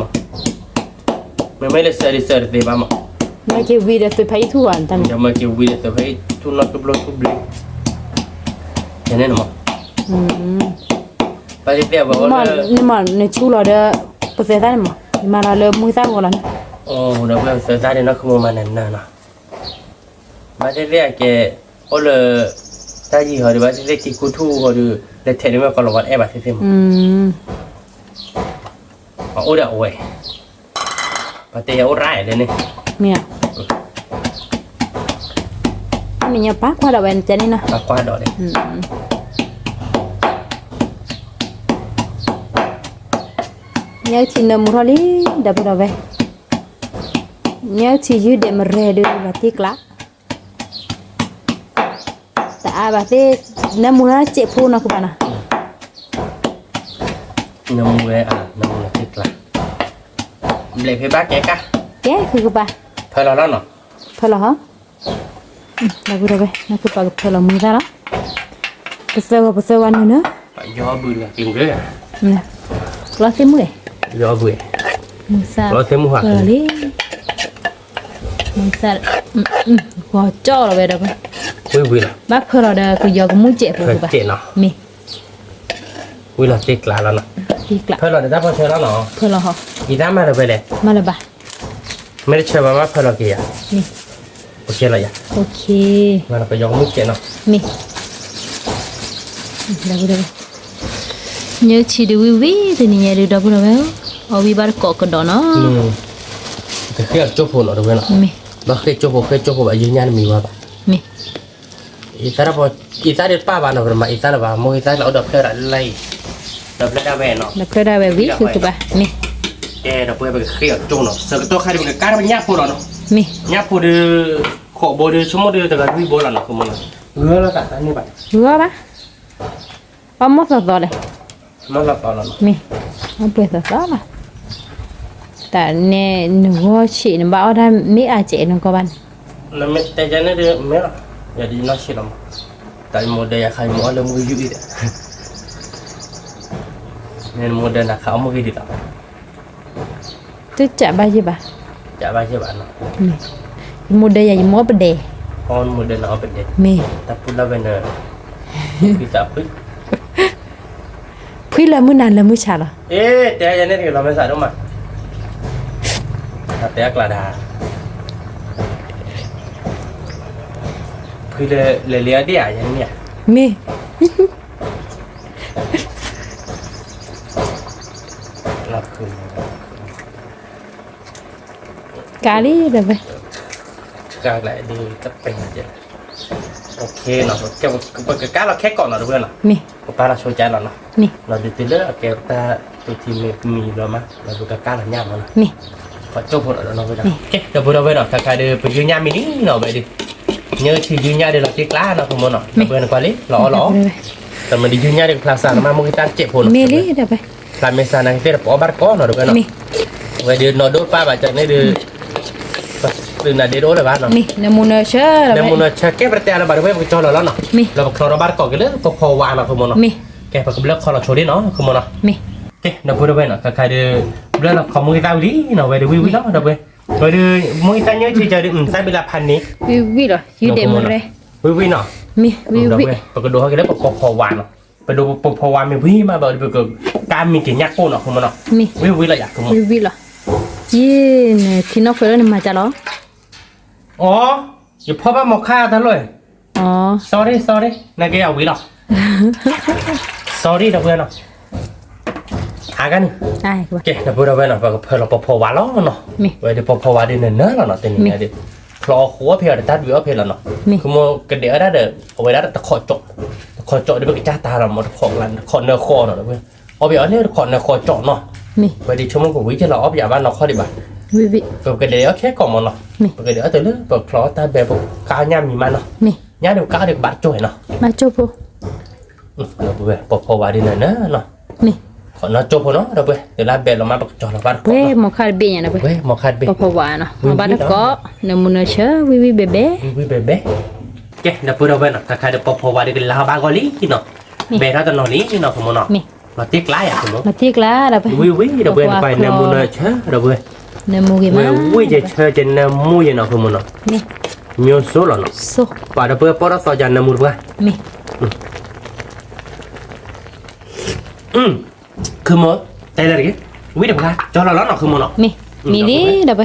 မ့မ့ၢ်လၢစၢၤဒံးစၢၤတသ့ဘၣ်မး, မၤက့ၤဝံၤဒီးသုးဖးယံာ်ထူၣ်ဘၣ်န့ၣ်တၢ်န့ၣ်, ဒီးမၤက့ၤဝံၤဒီးသုးဖးယံာ်ထူၣ်နီၢ်ထူၣ်ဘျိထူၣ်ဘျ့, ကန့ၣ်မး, ဘၣ်သ့ၣ်သ့ၣ်အဝဲအိၣ်လၢ, န့ၣ်မးနဆူလီၤဒီး, ပသဲသၣ်န့ၣ်မး, ယမၤလီၤလၢမူၤသၣ်ဂီၤလီၤန့ၣ်, အိၣ်ဒီးပသဲသၣ်န့ၣ်နီၢ်ခမူမၤနၢၤနၢၤနီၤ, ဘၣ်သ့ၣ်သ့ၣ်အကဲ, အိၣ်လၢ, တၢ်ယံၤဟီဒီး ဘၣ်သ့ၣ်သ့ၣ်က့ၤကိၢ်ထူၣ်ဟီဒီး, လဲၤထဲးန့ၢ်ဝဲကီးလီၤဝဲတအဲၣ်ဘၣ်သ့ၣ်သ့ၣ်မး, အအိၣ်ဒီးအဝဲ, ပှၤတဲယၤအိၣ်ရၣ်လၢန့ၣ်, မ့ၢ်, မ့ၢ်ညီပာ်ကွၢ်ဒီးဝဲန့ၣ်, ပာ်ကွၢ်ဒီး, ညၣ်ထံနၢမူထီၣ်လံ, ဒီပုၢ်ဒီဝဲၢ်, ညၣ်ထံယုၢ်ဒဲးမရဲဒုးဘၣ်တ့ကျး တအါဘၣ်သ့ၣ်, နၢမူထီၣ်စဲးဖိနီၢ်ကဘၣ်နီၤ, နၢမူဝဲ, နၢမူလီၤသ့ၣ်ကျါ, ဘျဲးဖဲဘၣ်ကဲကၢ်, ကဲဖဲကဘၣ်, ဖၢလီၤလီၤနီၤ, ဖၢလီၤဟီ, ဒီပုၢ်ဒီဝဲၢ် နၢ်ကပာ်ကဖၢလီၤမူၤသၣ်လီၤ, ပသၢဂီၤပသၢဝါနုၤနၢ, ယီဘုးတဂၤက့ၤမုၢ်, လီၤသ့ၣ်မုၢ်, ယီဘုး, မုၢ်သၣ်, လီၤသ့ၣ်မုၢ်ဟါလံ မုၢ်သၣ်, ဂီၤကၠီလီၤဝဲဒီး, ဝံၤဝံၤလီၤ, ဘၣ်ဖၢလီၤဒီးကယီၤကမူၣ်စဲးဖိကဘၣ်, မ့ၢ်, ဝံၤလီၤသ့ၣ်ကျါလီၤနီၤ, ဖၢလီၤဒီးတၢ်ဖီဆၢလီၤနီၤ, ဖၢလီၤဟီ, ယသးမၤလၢၤဝဲလဲၣ်, မၤလၢၤဘၣ်, မ့ၢ်တဆၢဘၣ်မၤဖၢလီၤက့ၤယၤ, မ့ၢ်, ကယီၤကမူၣ်စဲးနီၤ, မ့ၢ် ညၣ်ထံဒုးဝံၤဝံၤတနံၤညါဒုး ဒီပုၢ်ဒီဝဲၢ်ဧၢ, အီၣ်ဝံၤဘၣ်တကိးကဒီးနီၤ, ကဃ့အီၤကၠိဖိနီၤ ဒီပုၢ်ဝဲၢ်နီၤ, မ့ၢ်, ဘၣ်ဃ့ကၠိဖိ ဃ့ကၠိဖိဘၣ် ယုၢ်ညၣ်တမံၤဝဲဘၣ်, မ့ၢ်, အံသၣ်ဒီးပာ်ဘၣ်နီၤ ပတမၤအံသၣ်လၢၤဘၣ် မိၢ်အံသၣ်လၢအအိၣ်ဒီးဖျၢၣ်ဒၣ်လၢအံၤ, ဒီးဖျၢၣ်ဒၣ်ဝဲနီၤ, ဒီးဖျၢၣ်ဒၣ်ဝဲဝံၤ ဃ့ကဘၣ်, မ့ၢ်, ကဲဒီးပုၢ်ဝဲၢ် ပကဃ့အီၤကၠိနီၤ ဆၢကတီၢ်ခါဒုး ပကကါထီၣ်ပညၣ်ဖိလီၤနီၤ, မ့ၢ်, ညၣ်ဖိဒုး, ခိးဘိဒုး ဆိကမိၣ်ဒုး တဂၤလွံၢ်ဘိလီၤနီၤ ကမိၢ်နီၤ, ဂၢၢ်လီၤသးန့ၣ်ဘၣ်, ဂၢၢ်ဘၣ် အီၣ်မ့ၢ်သီသီလဲၣ်, မ့ၢ်, အီၣ်ပှဲၤသီသီလီၤ, တၢ်န့ၣ်နဂီၢ်ဆံး နဘၣ်အီၣ်တၢ်မ့ၢ်အါကဲးနကီၢ်ဘၣ်န့ၣ်, နမ့ၢ်တဲယၤန့ၣ်ဒုး မ့ၢ်လီၤ, ယၤဒုးယနီၢ်ဆံးလီၤမး, တၢ်ယမိၢ်ဒၢယၤခါ ယမိၢ်အီၣ်လၢမုၢ်ယူၢ်အံၤဒီး, မ့ၢ်နမိၢ်ဒၢနၤခါအီၣ်မုၢ်ဂ့ၤဒ်သိး တစးဘၣ်ယဲၢ်ဘၣ်, စးဘၣ်ယဲၢ်ဘၣ်နီၤ, ယမိၢ်ဒၢယၤ ယမိၢ်အီၣ်ပဒဲး, အီၣ်မိၢ်ဒၢနၤအီၣ်ပဒဲး, မ့ၢ်, တၢ်ပူၤလၢဝဲန့ၣ်, ဖုသးဖု, ဖုလၢမုၢ်နၤလၢမုၢ်ဆါလီၤ, အ့ တဲယၤန့ၣ်တဂ့ၤလီၤ မ့ၢ်စးဒိၣ်မး, တဲအကျါဒၣ်, ဖုလၢလဲၤလ့အီၣ်ဒ့ၣ်ဧါ ယၤန့ၣ်မ့ၢ်ဧါ, မ့ၢ် ကးလံဒီးဝဲ, ကးလံ, ပကကါလီၤခဲကိာ်နီၤ တဝဲနီၤ, မ့ၢ်, ပပာ်လီၤဆိကါလီၤနီၤ, မ့ၢ်, ဒီးဒုးတုၤလၢအကဲပတၢ်သူၣ်ထံမ့ၢ်မံၤဘျီမး ဒီးပကကါလီၤညၣ်မးနီၤ, မ့ၢ်, ပှၤကၠိဖိနီၤ ဒီးဝဲဒၣ်, ကဲ ဒီပုၢ်ဒီဝဲၢ်နီၤ ခါခါဒီး ပယုၢ်ညၣ်မံၤလံနီၤ ဝဲဒုး, ညၣ်ထံယုၢ်ညၣ်ဒီးလီၤတ့ကျါနီၤ ကမိၢ်နီၤ ဒီပုၢ်ဝဲၢ်နကွၢ်လံ လီၤအီၣ်လီၤအီ, ဒီးမ့ၢ်ဒုးယုၢ်ညၣ်ဒီးကဖျါစၢ်နမါ မိၢ်ဂံၢ်သၣ်တစဲးဖိနီၤ, မ့ၢ်လံ, ဖျါမ့ၢ်စၢ်နာ်က့သ့ၣ်ဒီးပအီၣ်ဘၣ်တကိးနီၤ ဒီပုၢ်ဝဲၢ်နီၤ, ဝဲဒုးနီၢ်ဒိၣ်ပၢ်ဘၣ်တန့ၣ်ဒုး, သုးနၤဒ့တအိၣ်လၢၤဘၣ်နီၤ, နမူနဆၢ, နမူနဆၢကဲ ပတတဲအါလၢၤဘၣ် ဒီပုၢ်ဝဲၢ် ပကကၠီလီၤလီၤနီၤ, လီၤပကချီထီၣ်ဘၣ်တကိးက့ၤလၢပဖီဝါနီၤ ကမိၢ်နီၤ, ကဲ ပကဘျၢၣ်ခီလီၤဆိဒ့နီၤ ကမိၢ်နီၤ, ကဲ ဒီပုၢ်ဒီဝဲၢ်နီၤ ခါခါဒီး, ဘျၢၣ်လီၤခီမိၢ်ဂံၢ်သၣ်ဝံၤလံနီၤ ဝဲဒုးဝံၤဝံၤလီၤ ဒီပုၢ်ဝဲၢ်, ဝဲဒုး, မိၢ်ဂံၢ်သၣ်ညၣ်ထံကဒီး မ့ၢ်သၣ်ဘံလၢဖးန့ၣ်, ဝံၤဝံၤလီၤ ယုၢ်ဒဲးမရဲ, ဝံၤဝံၤနီၤ, ဝံၤဝံၤ, ပကဒိးဟီၣ်က့ၤလၢပဖီဝါနီၤ, ပဒိးပဖီဝါမ့ၢ်ဝံၤမးဘၣ်ဒီး ပကကါမံၤက့ၤညၣ်ကိၢ်နီၤ ကမိၢ်နီၤ, ဝံၤဝံၤလီၤယၤ ကမိၢ်, ဝံၤဝံၤလီၤ, ယ့ၢ်, ထံနီၣ်ခွဲးလၢနမၤကၢ်လီၤ, အိ, ယဖီၣ်ဘၣ်မီၤခါတၢ်လီၢ်, sorry sorry နာ်က့အဝံၤလီၤ, sorry ဒီပုၢ်ဝဲၢ်နီၤ, အါဂၤန့ၣ်, ကဲ ဒီပုၢ်ဒီဝဲၢ်နီၤ ပကဖၢလီၤပဖီဝါလီၤနီၤ, ဝဲဒုးပဖီဝါဒုးနၢၤနၢၤလီၤနီၤ တနံၤညါဒုး, ချီအီၣ်ဃိအီၣ်ဖဲအီၤဒီးတၢ်ဒွံးအီၣ်ဖဲလီၤနီၤ, ခမီကဒဲးအီၣ်ဒၣ်ဒီး, အဝဲဒၣ်တခီကၠီ, တ ခီၣ်ကၠီၣ်ဒီး ပကစၢ်တၢ်လီၤမး တခီၣ်နၢခီၣ်နီၤ ဒီပုၢ်ဝဲၢ်, အီၣ်ပယီၤန့ၣ် တခီၣ်နၢခီၣ်ကၠီၣ်နီၤ, ဝဲဒၣ်ဆိကမိၣ်ကဝံၤကဲလီၤ အီၣ်ပယီၤဘၣ်နီၢ်ခီၣ်ဒံးဘၣ်, ပကဒဲးအီၣ်ခဲကိာ်မးနီၤ, ပကဒဲးအီၣ်တလၢ ပချီၣ်တၢ်ဘဲ ပကါညၣ်မံၤမးနီၤ, ညၣ်ဒီးပကါဒီးကဘၣ်တကၠိၣ်နီၤ, ဒီပုၢ်ဝဲၢ် ပီၤဖီဝါဒ်န့ၣ်နီၤ, ခီၣ်နီၢ်ကၠိၣ်ဖိနီၤ ဒီပုၢ်ဝဲၢ်, တလၢဘဲလီၤမး ပကကၠီၣ်လီၤဘၣ်တခီၣ်, ဝဲမီၤခါတဘ့ၣ်ညါ ဒီပုၢ်ဝဲၢ်, ပီၤဖီဝါနီၤ ဘၣ်တခီၣ်, နၢမူနၢဆၢ ဝံၣ်ဝံၣ်ဘဲဘဲ, ဝံၣ်ဝံၣ်ဘဲဘဲ, ကဲ ဒီပုၢ်ဝဲၢ်နီၤ ခါခါဒီးပီၤဖီဝါဒီးကလၢဘၣ်ဂီၢ်လံနီၤ, ဘဲထီၣ်တနီၤလံနီၤ ဃုမူနီၤ, လီၤတ့ၢ်ကျါယၤဃုမူ, လီၤတ့ၢ်ကျါ ဒီပုၢ်ဝဲၢ်, ဝံၣ်ဝံၣ် ဒီပုၢ်ဝဲၢ် နကွၢ်နၢမူနၢဆၢ ဒီပုၢ်ဝဲၢ်, နၢမူဂ့ၤမး, ဝံၣ်ယဆၢကနၢမူယနီၤ ဃုမူနီၤ, မျိုးစိလီၤနီၤ, ပှၤဒီပုၢ်ဝဲၢ် ပီၣ်ထီၣ်သီယၤနၢမူတပှၢ်, မ့ၢ် ခုမီၤ, တဲလၢတဂ့ၤ, ဝံၣ်တပှၢ် ကၠီလီၤလီၤနီၤ ဃုမီၤနီၤ, မ့ၢ်,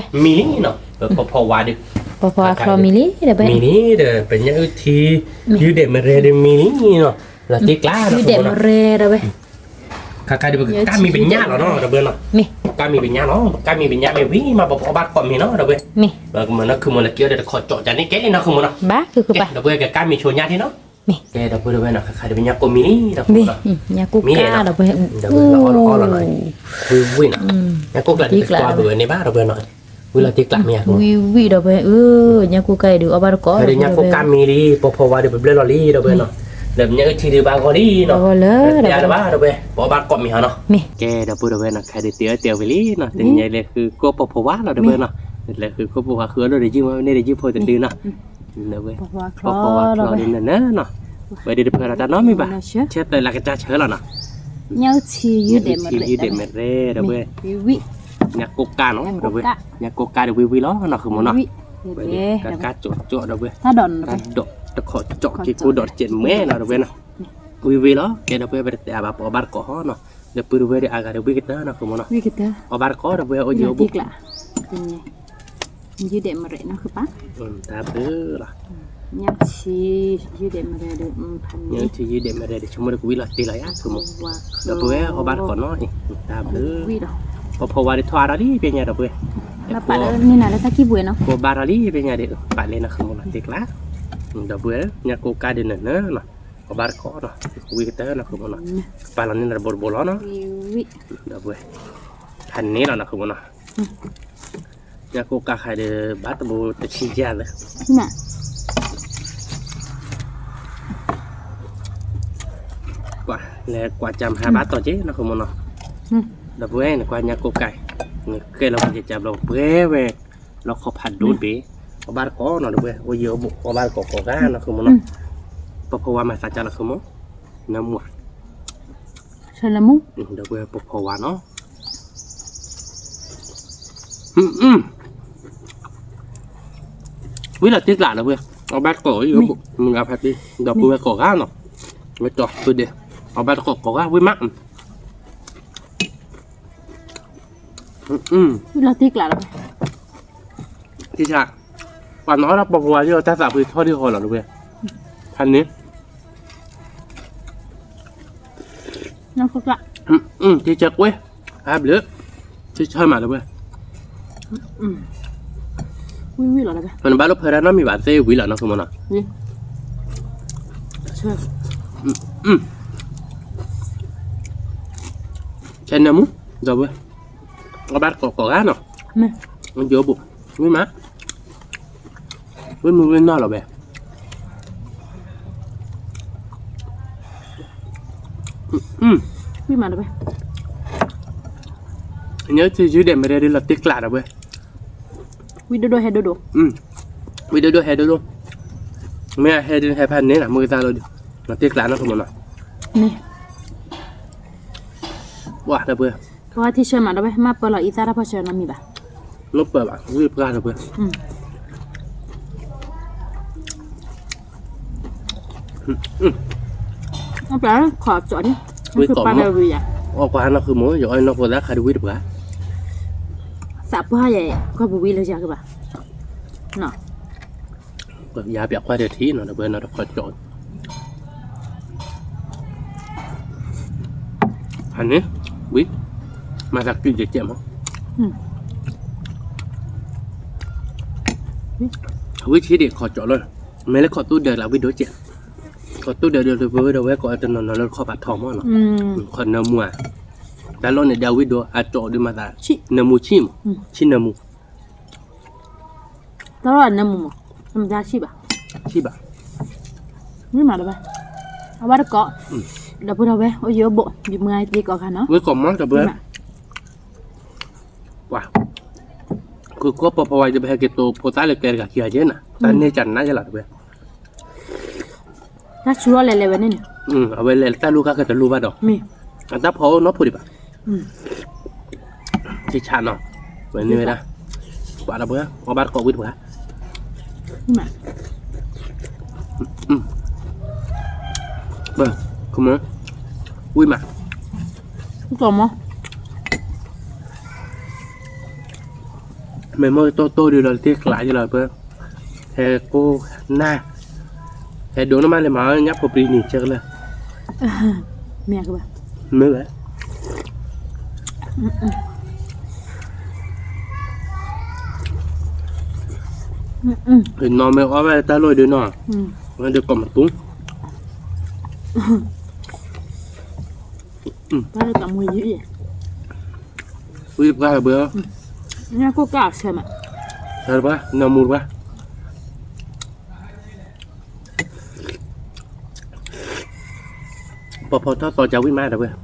မံၤလံ ဒီပုၢ်ဝဲၢ်, မံၤလံနီၤ, ပီၤဖီဝါဒီး, ပီၤဖီဝါချီမံၤလံ ဒီပုၢ်ဝဲၢ်, မံၤလံဒီး ပညၣ်အုၣ်ထံ, ယုၢ်ဒဲးမရဲဒီးမံၤလံနီၤ, လီၤတ့ၢ်ကျါ ယုၢ်ဒဲးမရဲ ဒီပုၢ်ဝဲၢ်, ခါခါဒီး ပကကၢ်မံၤပညၣ်လီၤနီၤ ဒီပုၢ်ဝဲၢ်နီၤ, ပကၢ်မံၤပညၣ်လီၤ ပကၢ်မံၤပညၣ်မ့ၢ်ဝံၤမး ပအီၣ်ဘၣ်တကိးမံၤနီၤ ဒီပုၢ်ဝဲၢ်, ပကမၤနီၤ ခုမီၤလၢက့ၤအီၤဒီးတခီၣ်ကၠီၣ်ကန့ၣ်ကဲလံနီၤ ဃုမီၤနီၤ, ဘၣ် ဒီပုၢ်ဝဲၢ် ကကၢ်မံၤဆိညၣ်ထံနီၤ ကဲ ဒီပုၢ်ဝဲၢ်နီၤ ခါခါဒီး ပညၣ်ကိၢ်မံၤလံ ဒီပုၢ်ဝဲၢ်နီၤ, ညၣ်ကိၢ်ကၢ် ဒီပုၢ်ဝဲၢ်, ဒီပုၢ်ဝဲၢ် လီၤအီၣ်လီၤအီလီၤနီၤ, ဝံၣ်ဝံၣ်နီၤ, ညၣ်ကိၢ်ကျါဒီး ပကကွၢ်ဘၣ်န့ၣ်ဘၣ် ဒီပုၢ်ဝဲၢ်နီၤ, ဝံၣ်လီၤတ့ၢ်ကျါမ့ၢ်ဧါ, ဝံၣ်ဝံၣ် ဒီပုၢ်ဝဲၢ်, ညၣ်ကိၢ်ကၢ်အံၤဒီး အီၣ်ဘၣ်တကိး ဒီး ညၣ်ကိၢ်ကၢ်မံၤလံ ပီၤဖီဝါဒီး ပဘျၢလီၤလံ ဒီပုၢ်ဝဲၢ်နီၤ, ဒီးပညၣ်အုၣ်ထံဒီး ဘၣ်ဂီၢ်လံနီၤ, ဘၣ်ဂီၢ်လၢ တဘၣ် ဒီပုၢ်ဝဲၢ်, ပအီၣ်ဘၣ်တကိးမံၤဟီနီၤ, ကဲ ဒီပုၢ်ဝဲၢ်နီၤ ခါဒီး တ့အီၣ်တဲဝံၤလံနီၤ, တနံၤလဲၤဃုကိၢ်ပီၤဖီဝါလီၤ ဒီပုၢ်ဝဲၢ်နီၤ, လဲၤဃုကိၢ်ပီၤဖီဝါ ဃုအီၣ်လၢဒီးယုၢ်မ့ၢ်န့ၣ်ဒီး ယုၢ်ဖိတဒုနီၤ, ဒီပုၢ်ဝဲၢ်, ပီၤဖီဝါချီဒီး နနနီၤ, ဝဲဒၣ်တဖၢလီၤတၢ်နီတမံၤဘၣ်, ဆၢတဲာ်လၢကစၢ်ဆၢလီၤနီၤ, ညၣ်အုၣ်ထံယုၢ်ဒဲးမရဲ ဒီပုၢ်ဝဲၢ်, ညၣ်ကိၢ်ကၢ်နီၤ ဒီပုၢ်ဝဲၢ်, ညၣ်ကိၢ်ကၢ်ဒီး ဝံၣ်ဝံၣ်လီၤနီၤ ဃုမီၤနီၤ, ဝဲဒၣ်ကၢ်ကၢ်ကၠိၣ်ကၠိၣ် ဒီပုၢ်ဝဲၢ်, တၢ်ဒိးတခီၣ်ကၠီၣ်က့ၤကိၢ်ဒီးတစဲးမဲနီၤ ဒီပုၢ်ဝဲၢ်နီၤ, ဝံၣ်ဝံၣ်လီၤ ကဲ ဒီပုၢ်ဝဲၢ် ပတတဲအါဘၣ် ပအီၣ်ဘၣ်တကိးဟီနီၤ, ဒီပုၢ်ဝဲၢ်ဒီး အါဂၤဒီး ဝံၣ်ကတၢၢ်နီၤ ဃုမီၤနီၤ, အီၣ်ဘၣ်တကိး ဒီပုၢ်ဝဲၢ် အိၣ်ယိၣ်ဘိၣ် တၢ်ဘျုးလီၤ, ညၣ်ထံယုၢ်ဒဲးမရဲဒီး ဆိကမိၣ်ဒီးကဝံၣ်လီၤတ့ၢ်လီၤယါ ဆိကမိၣ်, ဒီပုၢ်ဝဲၢ် အီၣ်ဘၣ်တကိးနီၤ, တၢ်ဘျုး, ပီၤဖီဝါဒီးထီၣ်အါထီၣ်လံ ဖဲညါ ဒီပုၢ်ဝဲၢ်, ကိၢ်ဘၣ်ထီၣ်လံ ဖဲညါဒီး ပာ်လၢနဃုမီၤလီၤတ့ၢ်ကျါ, ဒီပုၢ်ဝဲၢ် ညၣ်ကိၢ်ကၢ်ဒီးနနနီၤ, အီၣ်ဘၣ်တကိးနီၤ, ဝံၣ်ကတၢၢ်နီၤ ဃုမီၤနီၤ, ပာ်လီၤန့ၢ်လီၤတဘိတဘိလီၤနီၤ, ဒီပုၢ်ဝဲၢ်, ဖးန့ၢ်လီၤနီၤ ဃုမီၤနီၤ ညၣ်ကိၢ်ကၢ်ခါဒီး ဘၣ်တဘိတဆံယဲၢ်လၢ, လဲၤကွၢ်ကၢ်မဟါဘၣ်တီၤက့ၤနီၤ ဃုမီၤနီၤ, ဒီပုၢ်ဝဲၢ် နကွၢ်ညၣ်ကိၢ်ကၢ်, နကဲလီၤကကၢ်ဘျီ ပှဲၤဝဲ လီခီဖးဒိၣ်တဘ့ၣ်, အီၣ်ဘၣ်တကိးနီၤ ဒီပုၢ်ဝဲၢ်, အိၣ်ယိၣ်ဘိၣ် အီၣ်ဘၣ်တကိးကိးဂၤနီၤ ဃုမီၤနီၤ, ပီၤဖီဝါမၤသးကၢ်လီၤ ဃုမီၤ, နမူ ဒီပုၢ်ဝဲၢ် ပီၤဖီဝါနီၤ ဝံၣ်လီၤတ့ၢ်ကျး ဒီပုၢ်ဝဲၢ်, အီၣ်ဘၣ်တကိး ယိၣ်ဘိၣ် မုၢ်ဂၤဖးတ့ၢ် ဒီပုၢ်ဝဲၢ်ကိးဂၤနီၤ, ဝဲတီၤဖုဒဲး, အီၣ်ဘၣ်တကိးကိးဂၤ ဝံၣ်မး, ဝံၣ်လီၤတ့ၢ်ကျး ဒီပုၢ်ဝဲၢ်, ပှၤနီၤအီၣ်တၢ်ပီၤဖီဝါ တၢ်သးပှ့ၤထီၣ်ဒံးဟီလီၤ ဒီပုၢ်ဝဲၢ်, ဖးန့ၣ် ထံဆၢကွဲ, အါဘျုး, ထံဆၢမး ဒီပုၢ်ဝဲၢ်, ပနဘၣ်လိၣ်ဖၢတၢ်နီတမံၤဘၣ် သ့ဝံၤလီၤနီၤ ဃုမီၤနီၤ, ဆဲနၢမူ ဒီပုၢ်ဝဲၢ်, အီၣ်ဘၣ်တကိးကိးဂၤနီၤ, ယိၣ်ဘိၣ် ဝံၣ်မး, ဝံၣ်မုၢ်ဝံၣ်နီၢ်လီၤဝဲ ညၣ်ထံယုၢ်ဒဲးမရဲဒ်လီၤတ့ၢ်ကျး ဒီပုၢ်ဝဲၢ်, ဝံၣ်ဒိၣ်ဒိၣ်ဟဲဒိၣ်ဒိၣ်, ဝံၣ်ဒိၣ်ဒိၣ်ဟဲဒိၣ်ဒိၣ်, မ့ၢ်အဟဲဒ်ဟဲဖးန့ၣ်နီၤ မုၢ်ကသၣ်လိၤဒုး, လီၤတ့ၢ်ကျးနီၤ ဃုမီၤနီၤ, ပှၤ ဒီပုၢ်ဝဲၢ်, ကဝါထံဆၢမး ဒီပုၢ်ဝဲၢ် မ့ၢ်ပၢလီၤအံသၣ်တၢ်ဖီဆၢနီတမံၤဘၣ်, မ့ၢ်ပၢဘၣ် ဝံၣ်ပှၢ် ဒီပုၢ်ဝဲၢ် အပျဲၢ်ခီၣ်ကၠီၣ်န့ၣ်, ဝံၣ်ကီၢ်မး, အီၣ်ကွၢ်နီၢ်ဃုာ်မိၢ် ယအီၣ်နီၢ်ဃုာ်သၣ်ခါဒံးဝံၣ်တပှၤ, သးပှၢ်ယဲ ကီၢ်ပူၤဝံၣ်လၢယၤကဘၣ်, ယၤပျဲၢ်ကွၢ်ဒီးထံနီၤ ဒီပုၢ်ဝဲၢ်နီၤ တခီၣ်ကၠီၣ် ဖးန့ၣ်, ဝံၣ်, မၤသးကံၢ်ကဲးကဲးမး, ဝံၣ်ဆံးဒံးခီၣ်ကၠီၣ်လီၤ, မ့ၢ်လၢခီၣ်သူဒၢးလၢဝံၣ်ဒိၣ်ကဲး, ပှၤတိၢ်ဒီးဒီးပဝဲဒီးဝဲကိးတနီၤနီၤလၢတခီပာ်ထီၣ်မးနီၤ, ခီနၢမူဧါ, တၢ်လီၢ်န့ၣ်ဒၣ်ဝံၣ်ဒိၣ်အတီၢ်ဒုးမၤသး, နၢမူဆံၣ်မး, ဆံၣ်နၢမူ, တၢ်လီၢ်နၢမူမး, ဆံၣ်ဘၣ်, မ့ၢ်မးတဘၣ်, အဝဲတကိး, ဒီပုၢ်ဒီဝဲၢ် အိၣ်ယိၤအိၣ်ဘိး ယမုၢ်ဂၤတ့ကိးခါနီၤ, ဝဲကိးမးတပှဲၤ ပှၤ, ကကီၢ်ပီၤဖီဝါယပဟဲက့ၤတိၤဖိသၣ်လၢကျဲတဂၤခံဂၤက့နၤ, တၢ်န့ၢ်ကနးယဲလီၤတပှဲၤ, တၢ်ဆူၣ်ထီၣ်လဲၤလဲၤဝဲန့ၣ်န့ၣ်, အဝဲလဲၤတၢ်လိၣ်ကါကတလိၣ်ဘၣ်ဒီး, အတၢ်ဖီအိၣ်နီၢ်ဖိဒံးဘၣ်, ဆံၣ်ဆါနီၤ, ဝဲန့ၣ်ဝဲဒၣ်, ပှၤဒီးပှဲၤ အီၣ်ဘၣ်တကိးဝံၣ်တပှဲၤ ဝံၣ်မး, မ့ၢ်မိၢ်တိၢ်တိၢ်ဒုးလီၤတ့ကျးယလီၤပှဲၤ, ဟဲကိၢ်နၢ်, ဟဲဒိးန့ၢ်မးလဲၤမၤညၣ်ဖိပျံၤနံၤဆဲကလၢာ်, မ့ၢ်ဝဲ နီၢ်မ့ၢ်အီၣ်ဝဲတၢ်လိၣ်ဒုးနီၤ, ဒုးကိးမတူၢ်, ဝံၣ်တပှဲၤဘၣ်, ညၣ်ကိၢ်ကၢ်အဆၢမး, တပှဲၤ နၢမူတပှဲၤ, ပီၤဖီထီၣ်သီကဝံၣ်မးတပှဲၤ,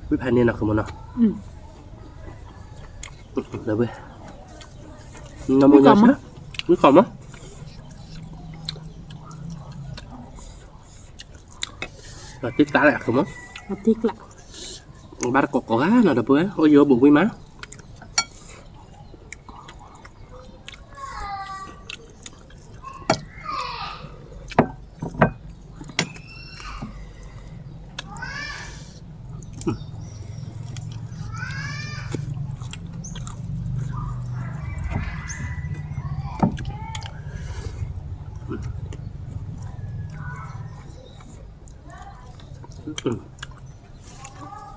ဝံၣ်ဖးန့ၢ်နီၤ ဃုမနီၤ, တပှဲၤ, နၢမူ ဝံၣ်ခီမး, ဝံၣ်ခီမး, တ့ကျးလဲၣ် ဃုမ, တ့ကျး, ဘၣ်တကိးကိးဂၤနီၤ တပှဲၤ အိၣ်ယိၤအိၣ်ဘိးဝံၣ်မး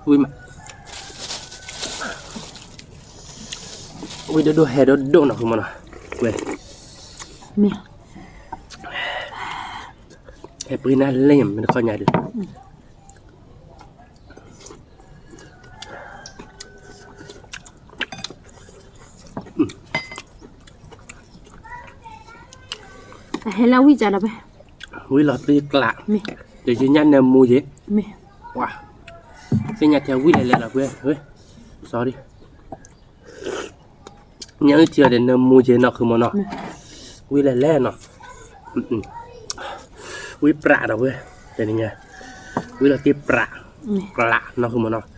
ဝံၣ်မး, ဝံၣ်ဒိၣ်ဒိၣ်ဟဲဒိၣ်ဒိၣ်နီၤ ဃုမနီၤ, ဝဲ, ဟဲပှ့ၤနၢ်လၢမ့ၢ်တခီညါဒုး အဟဲလၢဝံၣ်ကဒီးဖဲ, ဝံၣ်လီၤသ့ကျး, တယုၢ်ညၣ်နၢမူယ့ၤ, ပှၤ, သ့ၣ်ညါထဲဝံၣ်လဲၤလဲၤလီၤဖဲ, sorry, ညၣ်အုၣ်ထံအီၤဒီးနၢမူယ့ၤနီၤ ဃုမနီၤ, ဝံၣ်လဲၤလဲၤနီၤ, ဝံၣ်ပြးဒီးဖဲ, တနံၤညါ, ဝံၣ်လီၤသ့ပြး, ကျးနီၤ ဃုမနီၤ.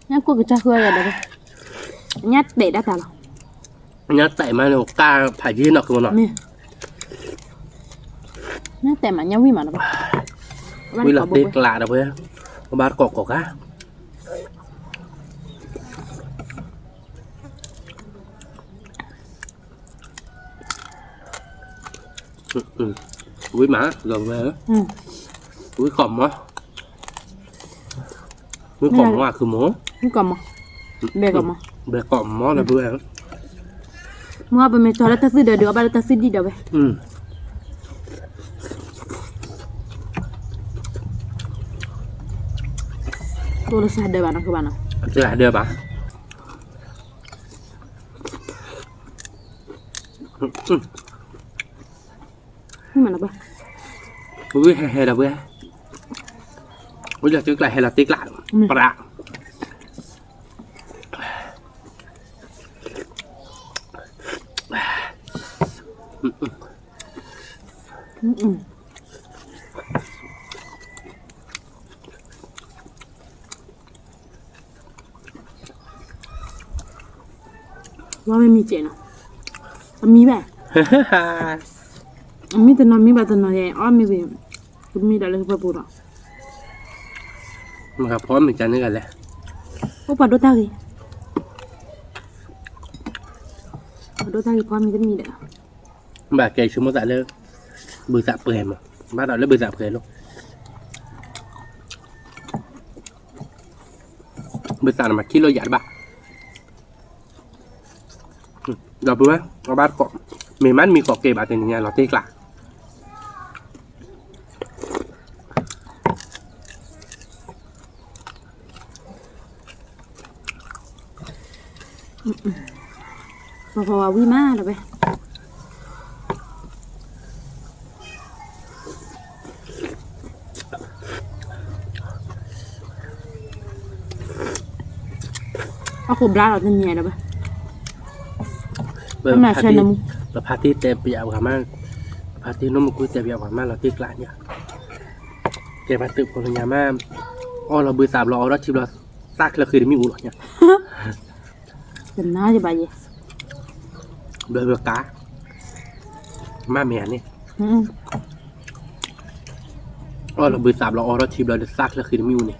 ညၣ်ကိၢ်ကစၢ်ဃုအယၤဒီး, ညၣ်တဲာ်ဒၣ်တၢ်လီၤ, ညၣ်တဲာ်မးန့ၣ် ကၢ်ဖးယံၤနီၤ ဃုမနီၤ, ညၣ်တဲာ်မး ညၣ်ဝံၣ်မးနီၤ, ဝံၣ်လီၤသ့ကျးဒီးဖဲ, ဘၣ်တကိးကိးဂၤ ဝံၣ်မး, ဝံၣ်ကိးမး, ဝံၣ်ကိးမး အခုမး, ဝံၣ်ကိးမး, ဘဲကိးမး, ဘဲကိးမးလၢပဝဲ, မ့ၢ်ပမ့ၢ်တီလၢတၢ်သွံၣ်ဒီး ဒုးအီၣ်ဘၣ်လၢတၢ်သွံၣ်ဒံၣ်ဒီးဝဲ, တိၢ်လၢစၢ်ဒၢဘၣ်နီၤ ကဘၣ်နီၤ, စၢ်ဒၢဘၣ် မ့ၢ်မနုၤဘၣ်, ဝံၣ်ဟဲဟဲဒီးဝဲ, ဝံၣ်လီၤသ့ကျး ဟဲလီၤသ့ကျး, ပြး, ဝါမ့ၢ်မံကဲးနီၤ, အမံဘၣ်, အမံတနီၤမံဘၣ်တနီၤယဲ အီၣ်မ့ၢ်ဝံၤ, တမံဒီးလၢကပၢပူၤဒီး, မ့ၢ်ကဖီမ့ၢ်ကန့ၢ်ကလဲၣ်, အိၣ်ပှၤဒိၣ်တၢ်ဂ့ၤ, ပှၤဒိၣ်တၢ်ဂ့ၤဖီမ့ၢ်တမံဒီး, ဘၣ်ကဲဆိကမိၣ်သးလၢ ဘုသးပှဲၤမး, ဘၣ်ဒီးလၢဘုသးပှဲၤလီၤ, ဘုသးန့ၣ်မၤခံလၢယၤတဘၣ်. ဒီပုၢ်ဝဲၢ် အဘၣ်တကိး, မ့ၢ်မးနမံၤကိးက့ၤဘၣ်တနံၤညါလီၤတ့ၢ်ကျး. ပှၤဝံၣ်မးဒီးဝဲ အခိၣ်ဘျါလီၤတနံၤဒီးဘၣ်, ပဖါတံၢ်တဲပယၤပှၤမး, ပဖါတံၢ်နီၢ်မူကွံတဲပယၤပှၤမးလီၤတ့ၢ်ကျးညါ, ကဲပှၤသုးဖိလၢညါမး, အီၣ်လီၤဘုသးဘျီအီထီၣ်ထံဘျီ, သၣ်ချၢဃံတမ့ၢ်အိၣ်လီၤညါ တနါယဘၣ်ယဲ, ဘျီဘျီကါ, မ့ၢ်မ့ၢ်ဧါန့ၣ်, အီၣ်လီၤဘုသးဘျီအီထီၣ်ထံဘျီဒီးသၣ်ချၢဃံတမ့ၢ်အိၣ်န့ၣ်,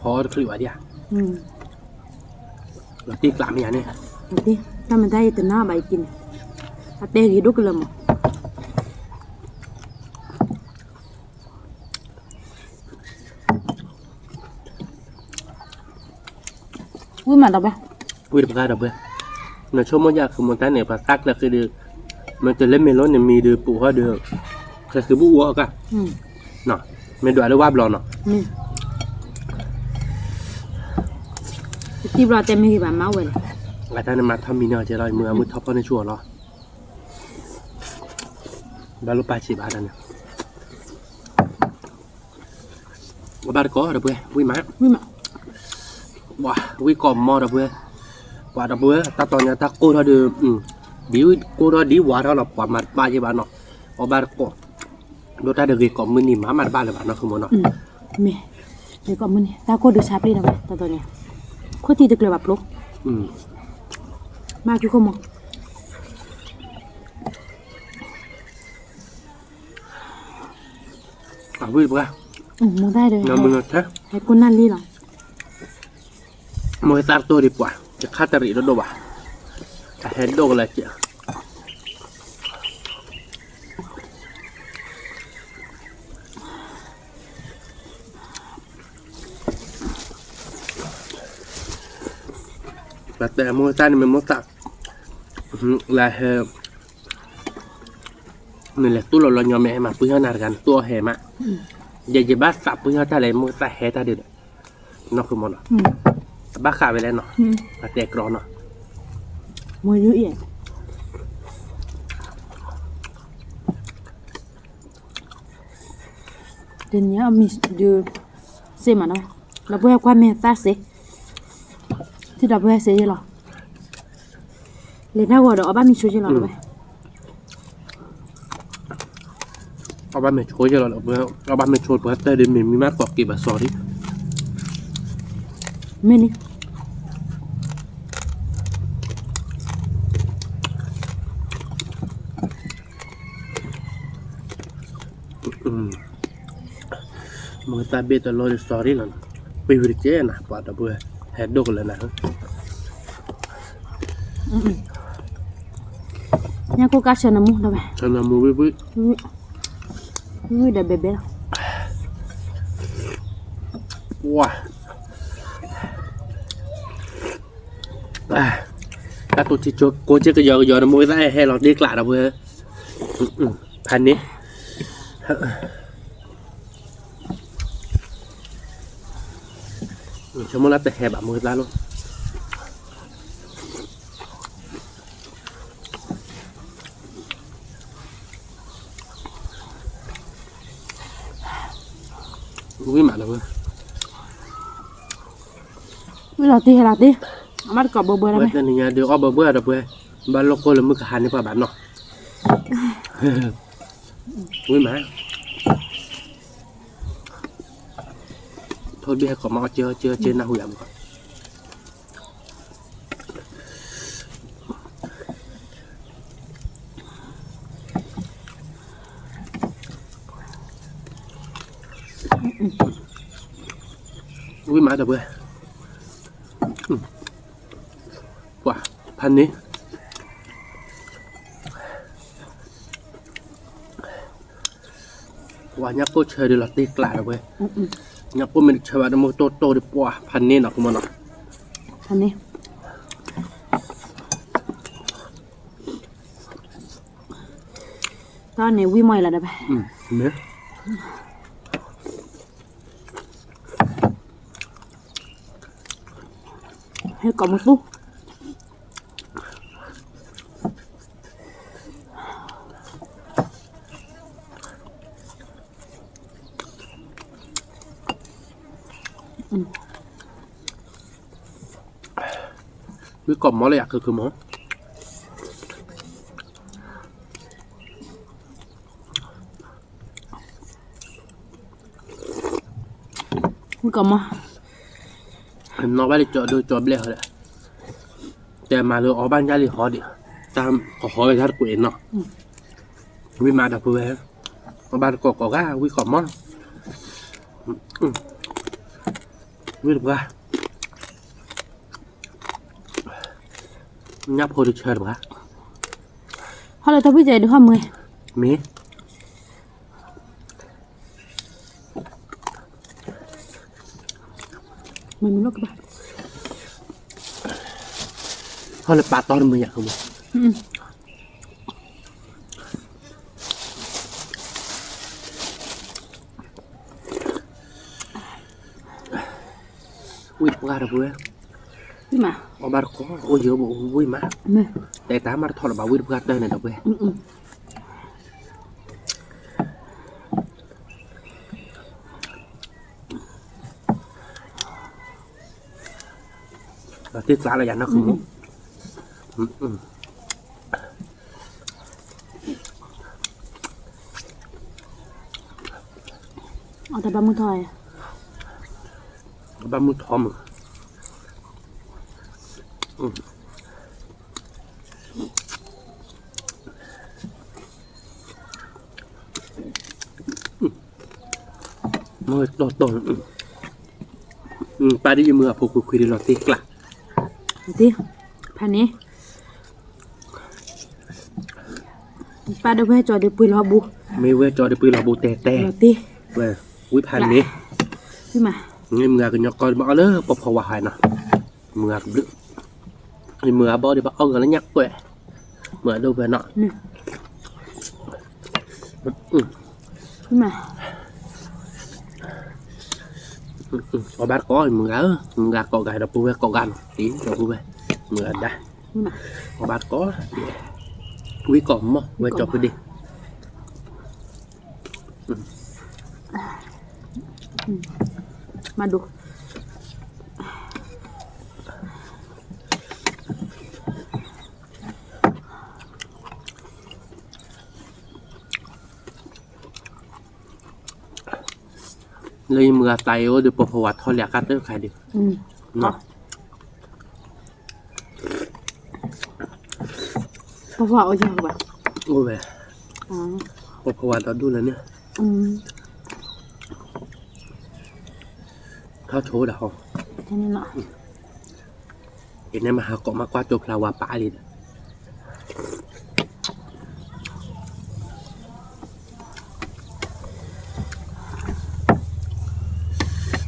ဖီအီၣ်တချုးဘၣ်ဒံးဧါ, လီၤတ့ၢ်ကျးမ့ၢ်ဧါန့ၣ်, တၢ်မတၤယတနါဘၣ်ယက့ၤန့ၣ်, အတဲဂ့ၤဒိၣ်ကလၢာ်မး ဝံၣ်မးဒီးဘၣ်, ဝံၣ်တပှၢ်ဒီးဘၣ်, နဆိကမိၣ်ယၤ ဃုာ်မိၢ်သၣ်န့ၣ် ပှၤသၣ်ချၢဃံဒီး, မ့ၢ်တလဲၤမ့ၢ်လိန့ၣ်မံၤဒီး ပအိၣ်ဟီဒီး, ချၢဃံဘူၣ်အူအီၣ်ကါ, မ့ၢ်ဒွးလၢဝါဘျီနီၤ, တံၢ်ဘျီတဲမ့ၢ်ဂ့ၤဘၣ်မးဝဲလဲၣ်, အတၢ်န့ၣ်မၤထီၣ်မံၤန့ၢ်အီၤကဲလီၤ မုၢ်အမုၢ်ထီၣ်ဖီၣ်န့ၢ်ဆူၣ်အီၤလီၤ, ဘၣ်လိၣ်ပာ်စံးဘၣ်တၢ်န့ၣ် အဘၣ်တကိးဒီပုၢ်ဝဲၢ် ဝံၣ်မး, ဝံၣ်ကိးမီၤဒီပုၢ်ဝဲၢ်, ပှၤဒီပုၢ်ဝဲၢ် တၢ်တီၤညါတၢ်ကိၢ်ထီၣ်ဒီး, ဒ်ကိၢ်ထီၣ်ဒ်ဝါထီၣ်လီၤ ပှၤမၤတဘၣ်ယဲဘၣ်နီၤ, အဘၣ်တကိး, ဒိၣ်တၢ်ဒီးဂ့ၤကိးမုၢ်နံၤမၤမၤတဘၣ်လၢၤဘၣ်နီၤ ဃုာ်မိၢ်နီၤ, မ့ၢ်, ဂ့ၤကိးမုၢ်နံၤ တၢ်ကိၢ်ဒုးဆါပျ့ၤဒီပုၢ်ဝဲၢ် တၢ်တီၤညါ, ခိၣ်ထံတကျၢၤဘၣ်ပျိ, မၤကုခိၣ်မိၢ် အဝံၣ်တပှၢ်, မိၢ်သၣ်ဒီး ဟဲကိၢ်နၢ်လံလီၤ, မိၢ်သၣ်တိၢ်ဒံးပှၤ တခါတရံးတဒိၣ်ဘၣ်, အဟဲဒိၣ်ကလၢာ်ကဲ, ပတဲမိၢ်သၣ်န့ၣ်မ့ၢ်မိၢ်သၣ်, လၢဟဲ နလဲၤသူၣ်လီၤလီၤညီမ့ၢ်ဟဲမၤပှံၢ်ဟီၣ်နၤတဂၤ နသူၣ်အီၣ်ဟဲမး, ယဲယဘၣ်သးပှံၢ်ဟီၣ်တၢ်လဲၣ် မိၢ်သၣ်ဟဲတၢ်ဒုးဒီး, နီၢ်ဃုာ်မိၢ်နီၤ, အဘၣ်ဃးဝဲလဲၣ်နီၤ, အတဲကြီနီၤ, မ့ၢ်ယုၢ်အံၤ, တနံၤအမံၤဒုး, စ့မးနီၤ, ဒီပုၢ်ဝဲၢ်ကွၢ်မ့ၢ်သၣ်စ့, ထံၣ်ဒီပုၢ်ဝဲၢ်စ့ယဲလီၤ, လဲၤတၢ်ဂီၤဒီးအီၣ်ဘၣ်မ့ၤဆိယဲလီၤလၢၤဝဲ အီၣ်ဘၣ်မ့ၤဆိယဲလီၤလၢၤ, အီၣ်ဘၣ်မ့ၤဆိပှၤတၢၢ်ဒ်မ့ၢ်မံမးကိးက့ၤဘၣ် sorry, မ့ၢ်န့ၣ် မိၢ်သၣ်ဘ့ၣ်တလီၤဒီး sorry လီၤ, ပ့ၤဝံၤတကဲနၤ ပှၤဒီပုၢ်ဝဲၢ် ဟဲဒိၣ်ကလၢာ်နၤ, ညၣ်ကိၢ်ကါဆၢနမူဒီးဝဲ, ဆၢနမူဝံၣ်ဝံၣ်, ဝံၣ်ဒီးဘဲဘဲလီၤ, ဝါ တၢ်တိၢ်ထံကိးက့ၤကယီကယီဒီး မိၢ်သၣ်အဲၣ်ဟဲလီၤတ့ၢ်ကျးဒီးဝဲ, ဖးန့ၣ်, ဆိကမိၣ်လၢတဟဲဘၣ်မိၢ်သၣ်လီၤ, ဝံၣ်မးလီၤဝဲ, ဝံၣ်လီၤတ့ၢ်ဟဲလီၤတ့ၢ်, အမ့ၢ်တကိးဘၢဘၢလီၤ, ဝဲတနံၤညါဒုးအီၣ်ဘၢဘၢဒီးပှဲၤ, ဘၣ်လိၣ်ကိၢ်လၢမုၢ်ကဟါန့ၢ်ပှၤဘၣ်နီၤ, ဝံၣ်မး, ထိၣ်ဘ့ၣ်ဟဲကိးမးအီၣ်ကၢအီၣ်ကၢအီၣ်ကၢနၢ်ဟူယၤမး ဝံၣ်မးဒီးပှဲၤ, ပှၤ, ဖးန့ၣ်, ပှၤညၣ်ကိၢ်ဆၢဒီးလီၤတံၢ်ကျးဒီးဝဲ, ညၣ်ကိၢ်မ့ၢ်တဆၢဘၣ်တမုၢ်တိၢ်တိၢ်ဒီးပှၤဖးန့ၢ်နီၤ ကမီၤနီၤ, ဖးန့ၢ်, တၢ်န့ၣ်ဝံၣ်မီၢ်အံၤလီၤဒီး, ဟဲကိးမုၢ်သူ ဝံၣ်ကိးမီၢ်လၢယၤခုခုမီၢ်, ဝံၣ်ကိးမီၢ်, နီၢ်ဘၣ်လၢကၠီဒိကၠီဘျဲၣ်ဟီဒီး, တဲမၤလၢအီၣ်ဘၣ်ညၣ်လံဟီဒီး, တၢ်ကဟီဝဲတၢ်တကွဲးနီၤ, ဝံၣ်မးဒီပုၢ်ဝဲၢ်, အီၣ်ဘၣ်တကိးကိးဂၤ ဝံၣ်ကိးမီၢ်, ဝံၣ်တပှၢ်, ညၣ်ဖိတဆၢတပှၢ်, ဟီၣ်လၢတၢ်ဖုၣ်ကဲဒုးဟီၣ်မ့ၢ်, မ့ၢ် မ့ၢ်မ့ၢ်လီၤကဘၣ်, ဟီၣ်လၢပာ်တီတမုာ်ယၤကမီၤ, ဝံၣ်တပှၢ်ဒီပုၢ်ဝဲၢ်, အီၣ်ဘၣ်တကိး အိၣ်ယိာ်ဘိဝံၣ်မး, တဲတၢ်မၤတထီၣ်လၢၤဘၣ်ဝံၣ်တပှၢ်တၢၢ်န့ၣ်ဒီပုၢ်ဝဲၢ် လီၤတံၢ်ကျးလီၤယၤနီၢ်ခုမူ, အတၢ်ဘၣ်မုၢ်ထီၣ်, ဘၣ်မုၢ်ထီၣ်မုၢ် မ့ၢ်တီၢ်တီၢ်, ပၢ်ဒ်ယမုၢ်အဖိခွံခွံဒ်လီၤတံၢ်ကျး, ဖဲန့ၣ်, ပၢ်ဒီးဝဲကၠီဒုးပှ့ၤလီၤဘူး, မ့ၢ်ဝဲကၠီဒုးပှ့ၤလီၤဘူးတဲတဲ, ဝံၣ်ဖးန့ၣ်, မုၢ်ဂၤကညီကီၢ်ဘၣ်အီၣ်လၢပီၤဖီဝါဟါနီၤ, မုၢ်ဂၤကဘျုး, မုၢ်ဂၤဘီဒီးဘၣ်အီၣ်ဂၤလၢညၣ်ကွဲး, မုၢ်ဂၤဒိၣ်ဖဲနီၤ အီၣ်ဘၣ်တကိး မုၢ်ဂၤဧၢ, မုၢ်ဂၤကိးဂၤဒီပုၢ်ဝဲၢ်ကိးဂၤနီၤ, တံၤဒီပုၢ်ဝဲၢ်, မုၢ်ဂၤဒါ, အီၣ်ဘၣ်တကိး, ဝံၣ်ကိးမီၢ် ဝဲကၠီဖုဒ့, မၤဒိး လၢယမုၢ်ဂၤသးအံၤအိၣ်ဒီးပီၤဖီဝါထီၣ်လၢအကါတၢၢ်ခါဒီး, ပီၤဖီဝါအိၣ်ယၤဘၣ်, အိၣ်ဝဲ, ပီၤဖီဝါဒီဒူၣ်လၢန့ၣ်, ထီၣ်ဆိဒၣ်ဟီ, ယန့ၣ်မၤဟးကိးမၤကွၢ်ကၠိဖျါဝါပာ်လံဒီး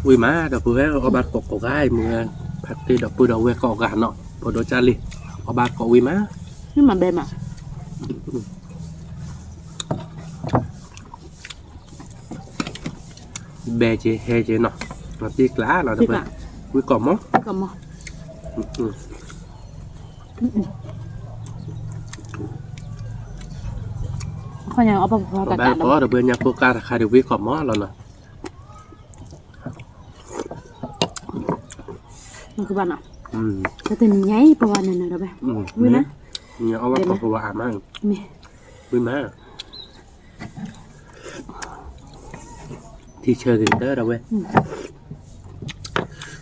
ဝံၣ်မး ဒီပုၢ်ဝဲၢ် အီၣ်ဘၣ်ကိးကိးဂၤ မုၢ်ဂၤ ဖါတ့ၢ်ဒီပုၢ်ဒီဝဲၢ်ကိးဂၤနီၤ ဖိဒိၣ်ကၢ်လံ အီၣ်ဘၣ်ကိးဝံၣ်မး မ့ၢ်မၤဘဲမး ဘဲက့ၤဟဲက့ၤနီၤ တံၢ်ကျါလီၤ ဒီပုၢ်ဝဲၢ် ဝံၣ်ကိးမီၤ အီၣ်ဘၣ်ကိး ဒီပုၢ်ဝဲၢ် ညၣ်ဖိကၢ်တခါဒီး ဝံၣ်ကိးမီၤလီၤနီၤ နကဘၣ်နီၤ တနံၤညါအံၤ ပဝါနၤနၤဒီးဘၣ် ဝံၣ်မး နအီၣ်ဘၣ်ကိးပဝါအါမး ဝံၣ်မး ထံဆၢက့ၤကတၢၢ်ဒီးဝဲ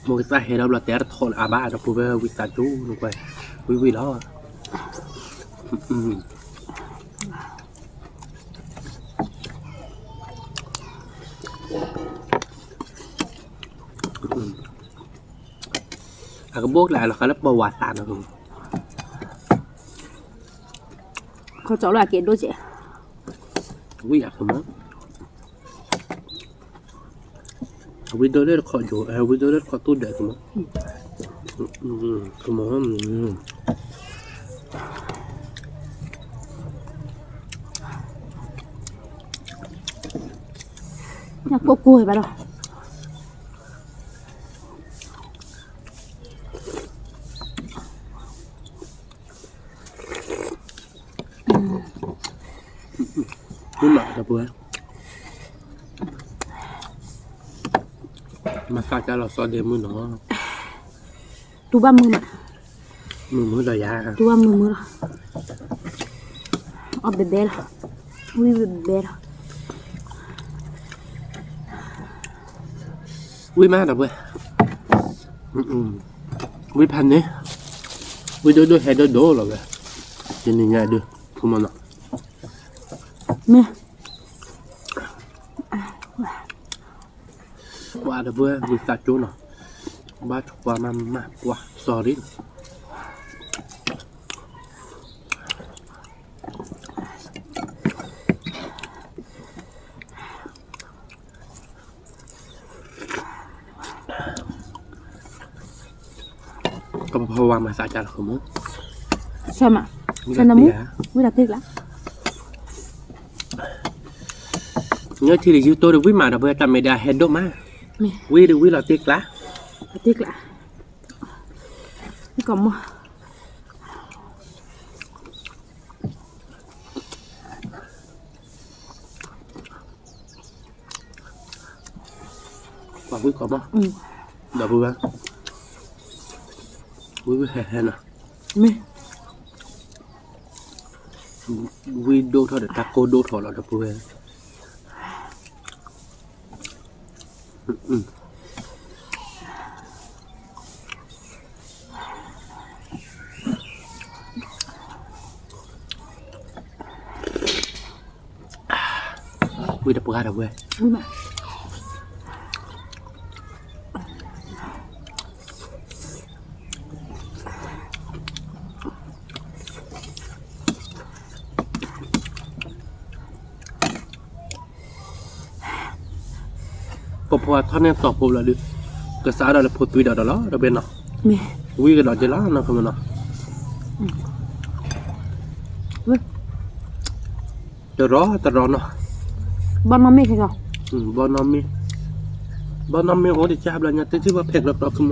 မိၢ်ကသၣ်ဟဲဒီးဘျီတဲတထီၣ်လၢအဘၣ်ဒီး ဖိဝဲဝံသးစူၤနကွၢ် ဝံၣ်ဝံၣ်လီၤ အကဘိၣ်ကျါလီၤဃးလၢပဝါသးနီၤ ခီကၠီလၢအက့ၤဒိၣ်ကဲး ဝံၣ်အကမီၤ ဝံဒိၣ်လၢတခီကၠိ, ဝံဒိၣ်လၢတခီတူၢ်ဒၢးကမီၤ, ကမီၤ, ညၣ်ကိၢ်ကိၢ်ဘၣ်ဒီး မုာ်မးဒီပုၢ်ဝဲၢ်, မၤသးကါလီၤစီဒ့မုၢ်နီၤ, တူၢ်ဘၣ်မုာ်မး, မုာ်မုာ်ဒီးယၤ, တူၢ်ဘၣ်မုာ်မုာ်လီၤ, အီၣ်ဘဲဘဲလီၤ, ဝံၣ်ဘဲဘဲလီၤ. ဝံၣ်မးဒီပုၢ်ဝဲၢ်, ဝံၣ်ဖးန့ၣ်, ဝံၣ်ဒိၣ်ဒိၣ်ဟဲဒိၣ်ဒိၣ်လီၤဝဲ, ယန့ၣ်ညါဒုး ဖုမနီၤ, မ့ၢ် ပှၤဒီပုၢ်ဝဲၢ် ဝံသးစူၤနီၤ, ဘၣ်ထွါမးမး ပှၤ sorry. ကပဖီဝါမၤသးကၢ်လီၤမး, ဆၢမး, ဆၢနမူ, ဝံလီၤတ့ၢ်ကျါ, နထံၣ်လၢယတိဒီးဝံမးဒီပုၢ်ဝဲၢ် တၢ်မ့ၢ်ဒၣ်ဟဲဒိၣ်မး, ဝံဒီးဝံလီၤတ့ၢ်ကျါ, တ့ၢ်ကျါ, ကီမး ပှၤဝံကီမး, ဒီပုၢ်ဝဲၢ်, ဝံဟဲဟဲနီၤ, မ့ၢ်, ဝံဒိၣ်ထီၣ်ဒီးတၢ်ကိၢ်ဒိၣ်ထီၣ်လီၤ ဒီပုၢ်ဝဲၢ်. ဝံတပှၢ်ဒီပုၢ်ဝဲၢ်, ပပှၤထီၣ်န့ၢ်တီၤဖိလီၤဒုး, ကစးထီၣ်လၢဖိသွံဒီးဒီးလီၤ ဒီပုၢ်ဝဲၢ်နီၤ, ဝံကဒီးက့ၤလီၤနီၤ ခမနီၤ, တရီတရီနီၤ, ဘီနီၢ်မ့ၢ်, ဘီနီၢ်မ့ၢ်, ဘီနီၢ်မ့ၢ်အိၣ်တကၢ်ဘျီညါ တထံၣ်ဘၣ်ဖဲကျီကျီ ခမ,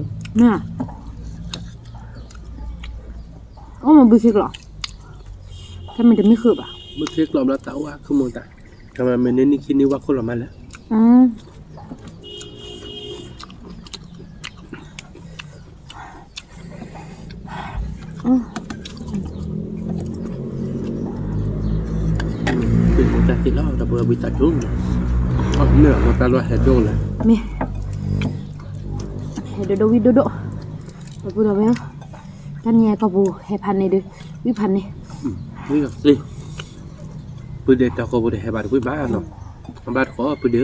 အိၣ်မ့ၢ်ဘုခ့ကျီ, တၢ်မ့ၢ်တမ့ၢ်ဃုာ်ဘၣ်, ဘုခ့ကျီဘျီတၢ်အိၣ်အါ ခမတၢ်, တၢ်မ့ၢ်န့ၢ်နံၣ်ခံနံၣ်ဝါခိၣ်လီၤမးလဲၣ်. တၢ်သ့လီၤ ဒီပုၢ်ဝဲၢ် ဝံသးစူၤ, မ့ၢ်တၢ်လီၢ်ဟဲဒိၣ်လဲၣ်, မ့ၢ်, ဟဲဒိၣ်ဒိၣ်ဝံဒိၣ်ဒိၣ်, ဒီပုၢ်ဒီဝဲၢ်, တၢ်နံၤအံၤကီၢ်ပူၤဟဲဖးန့ၣ်ဒီး, ဝံဖးန့ၣ်, ဝံသ့, ပုၢ်ဒ့တၢ်ကီၢ်ပူၤတဟဲဘၣ်တဝံၣ်ဘၣ်နီၤ, ဘၣ်တကိးပုၢ်ဒ့ဧၢ,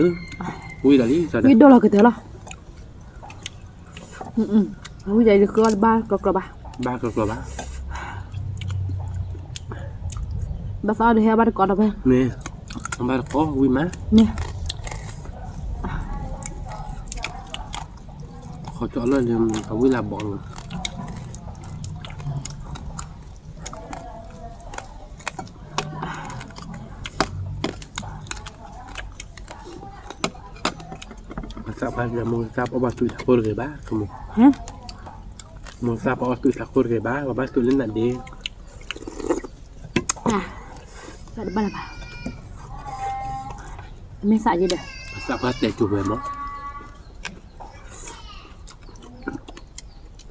ဝံလီၤလံ, ဝံဒိၣ်လီၤကတၢၢ်လီၤ. ဝံဒၣ်အံၤတဃုအီၣ်တဘၣ်ကျီကျီဘၣ်, ဘၣ်ကျီကျီဘၣ်, ဘၣ်သးအီၣ်ဒီးဟဲဘၣ်တကိးဒီးဖဲ, မ့ၢ်, ဘၣ်တကိးဝံမး, မ့ၢ်, ခီကၠီလၢအဝံလၢဘီလီၤ. သးပှၢ်မိၢ်သးပှၢ်ဘၣ်သွံၣ်ထးခိၣ်တဂ့ၤဘၣ်, မိၢ်သးပှၢ်ဘၣ်သွံၣ်ထးခိၣ်တဂ့ၤဘၣ်, ပှၤဘၣ်သွံၣ်လၢနၤဒ့, မ့ၢ်သးယဲဒီး, သးပှၢ်တဲကၠိဝဲမး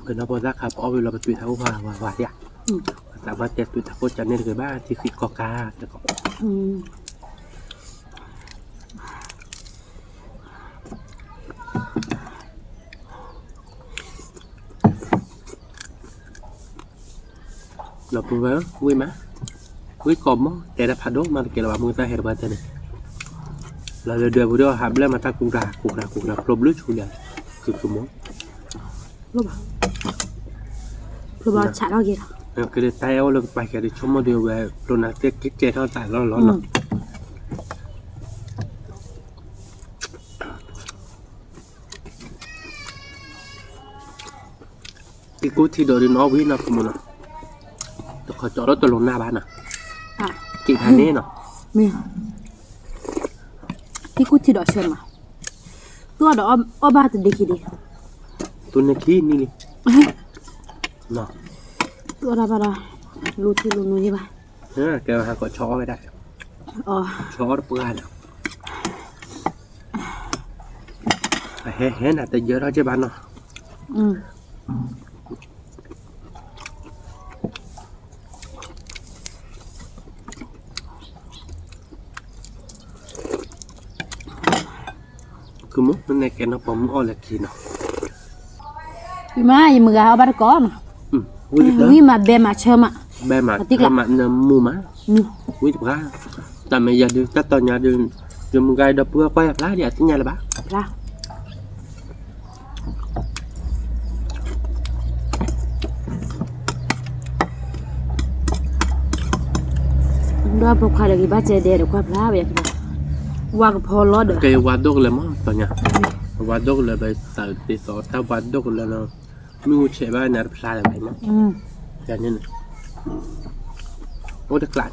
ပနီၢ်ပှၤသၣ်ခါပအီၣ်ဝံၤလီၤပသွံၣ်ထးခိၣ်ဝါဝါဝါယါ, သးပှၢ်တဲသွံၣ်ထးခိၣ်ကန့ၣ်တဂ့ၤဘၣ် ထံသံကီၢ်ကါတကီး, လီၤပူၤဝဲ ဝံၣ်မး, ဝံၣ်ကီးမး တဲတၢ်ဖးဒိၣ်မးတကဲလၢၤဘၣ် မုၢ်သၣ်ဟဲတဘၣ်တဲန့ၣ်, လီၤလၢဒွဲၣ်ပူၤဒီးဟးဘျဲၣ်မၤတၢ်ကူကၤ ကူကၤ ကူကၤ ဖျိဘျုးဆူလဲၣ်, ကုကုမး, ဖျိဘျီဆးထီၣ်က့ၤလီၤ, ကဒုးတၢ်အဲၣ်အိၣ်လၢကပၤကဲဒုးဆိကမိၣ်ဒုးဝဲ ဖျိနၤသ့ၣ်ကဲထီၣ်သးလီၤလီၤနီၤ. ကံကူထံဒီးဒုးနီၣ်ဝံၤနီၢ်ခိမ့ၢ်နီၤ, တခီကၠီလၢတလိၤနၢ်ဘၣ်နီၤ, က့ၤဖးန့ၣ်နီၤ, မ့ၢ်, ကံကူထံဒီးဆၢမး, သူၣ်အီၣ်ဒီးအီၣ်ဘၣ်တဒ့ခံဒ့, သူန့ၣ်ခံနံၣ်လံ, သူၣ်အီၣ်တၢ်ဘၣ်ဒီး, လိၤထံလိၤနူယဲဘၣ်, ကဲဟးကီးဆီအီၣ်ဝဲဒၣ်, ဆီအီၣ်တပှၢ်လီၤ. အဟဲဟဲနၤတယၢထီၣ်က့ဘၣ်နီၤ, မ့ၢ်ကဲနီၢ်ပိာ်မုၣ်အီၣ်လၢခံနီၤ, ဝံၤမး ယမုၢ်ဂၤအီၣ်ဘၣ်တကိးနီၤ, ဝံၤမးဘဲမးဆၢမး, ဘဲမးဆၢမးနမူမး, ဝံၤတပှၢ်, တၢ်မ့ၢ်ယၤဒုး တၢ်တီၤညါဒုး, ယမုၢ်ဂၤဒီးပုၢ်ဝဲၢ်ကွၢ်ယၤဖျါဒ်အသ့ၣ်ညါလၢၤဘၣ် ဒီးပိာ်ခွါဒီးက့ၤဘၣ်စဲဒဲးဒီးကွၢ်ဖျါဝဲ, ဝါကဖီလီၤဒီး ကဲဝါဒိၣ်ကလၢၤမး တီၤညါ, ဝါဒိၣ်ကလၢၤဘၣ် သးသ့သိးတၢ်ဝါဒိၣ်ကလၢၤလီၤ, မ့ၢ်အိၣ်ဆဲးဘၣ်နၤတဖျါလၢၤဘၣ်, ယန့ၣ်, အိၣ်တကျးန့ၣ် ဝံၤတပှၢ်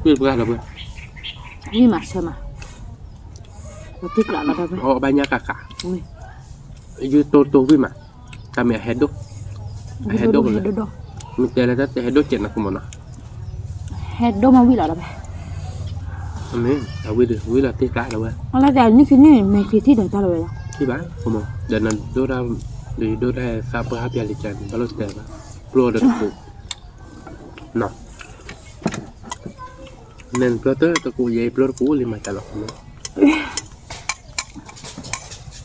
ဒီးဝဲ, ဝံၤမးဆၢမး, တ့ကျးလီၤဒီးဝဲ, အဘၣ်ညါကးကး, ယတိတိဝံၤမး, တၢ်မ့ၢ်အဟဲဒိၣ်, အဟဲဒိၣ်ကလၢၤ, မ့ၢ်တဲလၢတၢ်ဟဲဒိၣ်ကဲးနီၤကမီၤနီၤ, ဟဲဒိၣ်မးဝံၤလီၤဒီးဝဲ, မ့ၢ်အဝံၤဒီး ဝံၤလီၤတ့ကျးဒီးဝဲ, အလၢတၢ်နံၣ်ခံနံၣ်မ့ၢ်ခံထံၣ်ဒီးတၢ်လီၤဝဲလီၤ, ထံၣ်ဘၣ်, ဒီးနဒိၣ်တၢ်, ဒီးယဒိၣ်တၢ်သးပှၢ်ဟးပျၢ်လံကၢ်န့ၣ် ဘၣ်လိာ်တဲဘၣ်, ပျိဒီးတကိး နပျိတကိးလံမၤတၢ်လီၤ,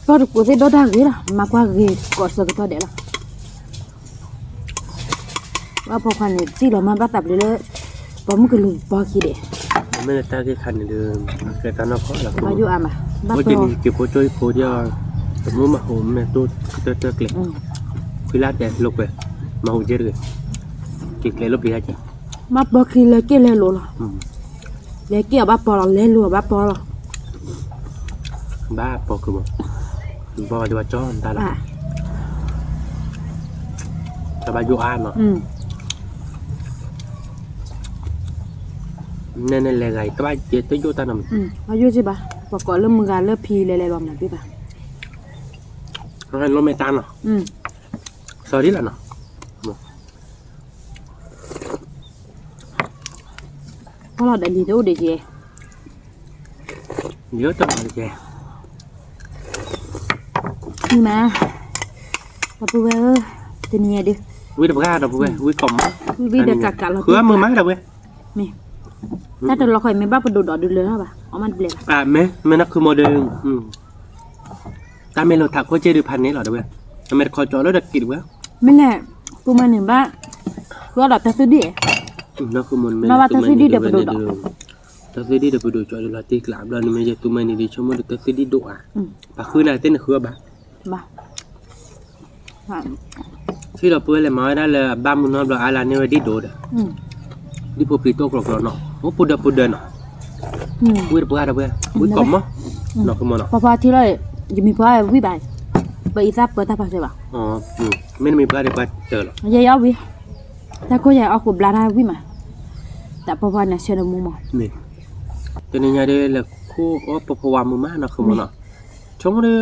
ပျိတကိးသ့ၣ်ဒိၣ်တၢ်ဂ့ၤလီၤ မၤကွၢ်ဂ့ၤကိးဆၢကတီၢ်ဒဲးလီၤ, ဘၣ်ပိာ်ခွါန့ၣ် တံၢ်လီၤမးဘၣ်သးပျ့ၤလၢ, ပိာ်မုၣ်ကလူၤပိာ်ခံဒဲး, မ့ၢ်လၢတၢ်ဂ့ၢ်ခါန့ၣ်ဒီး, ကဲတၢ်နီၢ်ကီၢ်လီၤ, ဘၣ်ယိၣ်အါမး, ဘၣ်က့ၤန့ၣ်က့ၤဖိကၠိဖိဒီး, တမူမၤဟူးမဲာ်တိၢ်တၢၢ်တၢၢ်ကျဲ, ခွံလါတဲလိာ်ကွဲ, မၤဟူးကဲတဂ့ၤ, က့ၤကျဲလိာ်ပျံၤဟဲက့ၤ, ဘၣ်ပိာ်ခံလဲၤက့ၤလဲၤလိၤလီၤ, လဲၤက့ၤအီၤဘၣ်ပိာ်လီၤ လဲၤလိၤအီၤဘၣ်ပိာ်လီၤ, ဘၣ်ပိာ်ကမီၤ, ဘၣ်ဝဲဒၣ်ဘၣ်ကၠီတၢ်လီၤ, တၢ်ဘၣ်ယိၣ်အါနီၤ, နဲန့ၣ်လဲၤဂၤအံၤ တဘၣ်ယဲတယိၣ်တၢ်နီတမံၤ, ဘၣ်ယိၣ်က့ဘၣ်, ပှၤကိးလၢမုၢ်ဂၤလၢဖံလဲၤလဲၤလီၤမနုၤသ့ၣ်ဘၣ်, လိၣ်မဲာ်တၢ်နီၤ, စီၤဒ်လီၤနီၤ, ဖီလီၤဒီးလံၤတအိၣ်ဒံးက့ၤ, လံၤအိၣ်တမၤတကဲ, မ့ၢ်မး, ဒီပုၢ်ဝဲၢ်ဧၢ, တနံၤညါဒုး, ဝံတပှၢ်ဒီပုၢ်ဝဲၢ် ဝံကိးမး, ဝံဒီးကးကးလီၤ, ဃုအမုာ်မးဒီပုၢ်ဝဲၢ်, မ့ၢ်, တၢ်တလီၤဃီအံၤမ့ၢ်ဘၣ်ပဒိၣ်ဒီးဒုးလၢၤဘၣ်, အီၣ်မးတဘျဲၣ်ဘၣ်, မ့ၢ်, မ့ၢ်နီၢ်ခုမိၢ်ဒီး တၢ်မ့ၢ်လိာ်သးခိၣ်က့ဒုးဖးန့ၢ်လီၤဒီပုၢ်ဝဲၢ်, အမ့ၢ်တခီကၠီလၢဒီးက့ၤဒီပုၢ်ဝဲၢ်, မ့ၢ်လဲၣ်, ပုၢ်မ့ၢ်န့ၣ်ဘၣ်, ဃုအီၣ်ဒီးတၢ်သုဒံၣ်, နီၢ်ခုမိၢ်န့ၣ်မ့ၢ်, တၢ်သုဒံၣ်ဒီးပဒိၣ်ဒီး, တၢ်သုဒံၣ်ဒီးပဒိၣ်ကၠီဒုးလီၤတ့ကျးဘျီန့ၣ်မ့ၢ်ယသူမ့ၢ်န့ၣ်ဒုးဆိကမိၣ်ဒီးတၢ်သုဒံၣ်ဒိၣ်ဧါ, ပှၤဃုနၤသ့ၣ်န့ၣ်ဃုအီၣ်ဘၣ် ထံၣ်ဒီးပုၢ်ဝဲၢ်လဲၤမၤဝဲဒၣ်လၢအဘၣ်မုၢ်နီၢ်ဘျီအါလါန့ၢ်ဝဲဒံၣ်ဒိၣ်ဒီး, ဒ်ဖိပျံၤတိၢ်ကျီကျီနီၤ, အိၣ်ပူၤဒၢပူၤဒၢနီၤ, ဝံတပှၢ်ဒီပုၢ်ဝဲၢ်, ဝံကိးမး, နီၢ်ခိမိၢ်နီၤ, ပှၤဖါထံလီၤ, ယမံၤပှၤဝံဘၣ်, ပအံသၣ်ပၢတၢ်ပာ်စၢၤဘၣ်, မ့ၢ်နမံၤပှၤဒီးပှၤတၢၢ်လီၤ, ယဲယအီၣ်ဝံ, တၢ်ခိၣ်ယဲအီၣ်ဃိးဘျါတၢ်ဝံမး, တၢ်ပှၤဖါန့ၣ်ဆၢနမူမး, တနံၤညါဒီးလဲၤခိၣ်အီၣ်ပှၤဖီဝါမုာ်မးနီၢ်ခိမိၢ်နီၤ, ဆိကမိၣ်ဒီး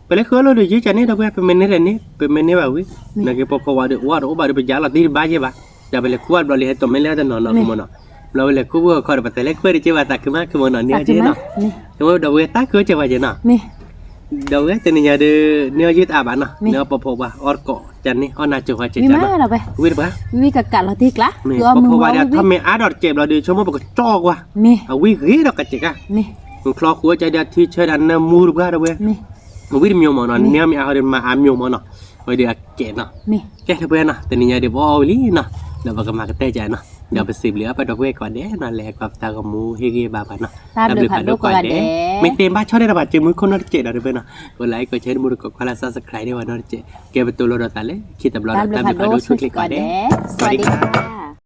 ပလဲၤဃုအီၣ်လိာ်ဒီးယဲကန့ၣ်ဒီပုၢ်ဝဲၢ် ပမ့ၢ်န့ၢ်ဒီးန့ၢ် ပမ့ၢ်န့ၢ်ဘၣ်ဝံၤ, နာ်က့ပှၤဖီဝါဒီးအိၣ်ဒီးအိၣ်ဘၣ်ဒီးပယါလီၤတံၢ်တဘၣ်ယဲဘၣ်, ဒီးပလဲၤခိၣ်ဘၣ်ဘျီလံဟဲတိာ်မ့ၢ်လၢတနီၤနီၢ်ခိမိၢ်နီၤ, ဘျီဝဲလဲၤခိၣ်ဘၣ်အခီဒီးပတဲလဲၤခိၣ်ဒီးက့ၤဘၣ်သးခုမးခိမိၢ်နီၤ န့ၢ်အီၣ်က့နီၤ, ဒီပုၢ်ဝဲၢ်ဒီးဝဲတၢ်ခိၣ်ကဲပှၤက့နီၤ, ဒီပုၢ်ဝဲၢ်တနံၤညါဒီး န့ၢ်အီၣ်ယုၢ်တအါဘၣ်နီၤ န့ၢ်အီၣ်ပှၤဖီဝါအီၣ်တကိးကန့ၣ် အီၣ်နၤစၢၤဝဲကန့ၣ်, ဝံတပှၢ် ဝံကကးလီၤတ့ကျါ, မ့ၢ်ပှၤဖီဝါဒီးထီၣ်မ့ၢ်အါဒီးတကဲးဘျီဒီး ဆိကမိၣ်ပကကၠီကွၢ်, အဝံဂ့ၤဒီးကစဲးကါ, ချီဃိကဒီးထံဆၢဒီးနၢမူတပှၢ်ဒီပုၢ်ဝဲၢ်, ဝံတမံၤမ့ၢ်နီၤ န့ၢ်မ့ၢ်အါဟီဒီးမၤအါမံၤမ့ၢ်နီၤ, ဝဲဒီးအကဲးနီၤ, ကဲဒီပုၢ်ဝဲၢ်နီၤ တနံၤညါဒီးပအီၣ်ဝံၤလံနီၤ, ဒီးပကမၤကတၢၢ်ကနီၤ ဒီးပစံးဘျုးအပှၤဒီပုၢ်ဝဲၢ်ကိးဂၤဒဲးနီၤ လၢဟဲကွၢ်ပတၢ်ဂီၤမူဟ့ၣ်ဂံၢ်ဘါပှၤနီၤ, တၢ်ဘျုးဖးဒိၣ်ကိးဂၤဒဲး, မ့ၢ်သ့ဘၣ်ဆီၣ်န့ၢ်တၢ်ပှၤစုမုၢ်ခိၣ်နီတစဲးဒီးတဘ့ၣ်နီၤ, ကိးlikeကိးshareန့ၣ် မူတကိးခွါလၢ subscribe န့ၢ်ဝဲနီတစဲး, ကဲပတိၤလိာ်ဒီးသးလၢခံတဘျီဒီး တၢ်ဘျုးဖးဒိၣ်ဆိၣ်ဂ့ၤကိးဂၤဒဲး, စဝၤဒံက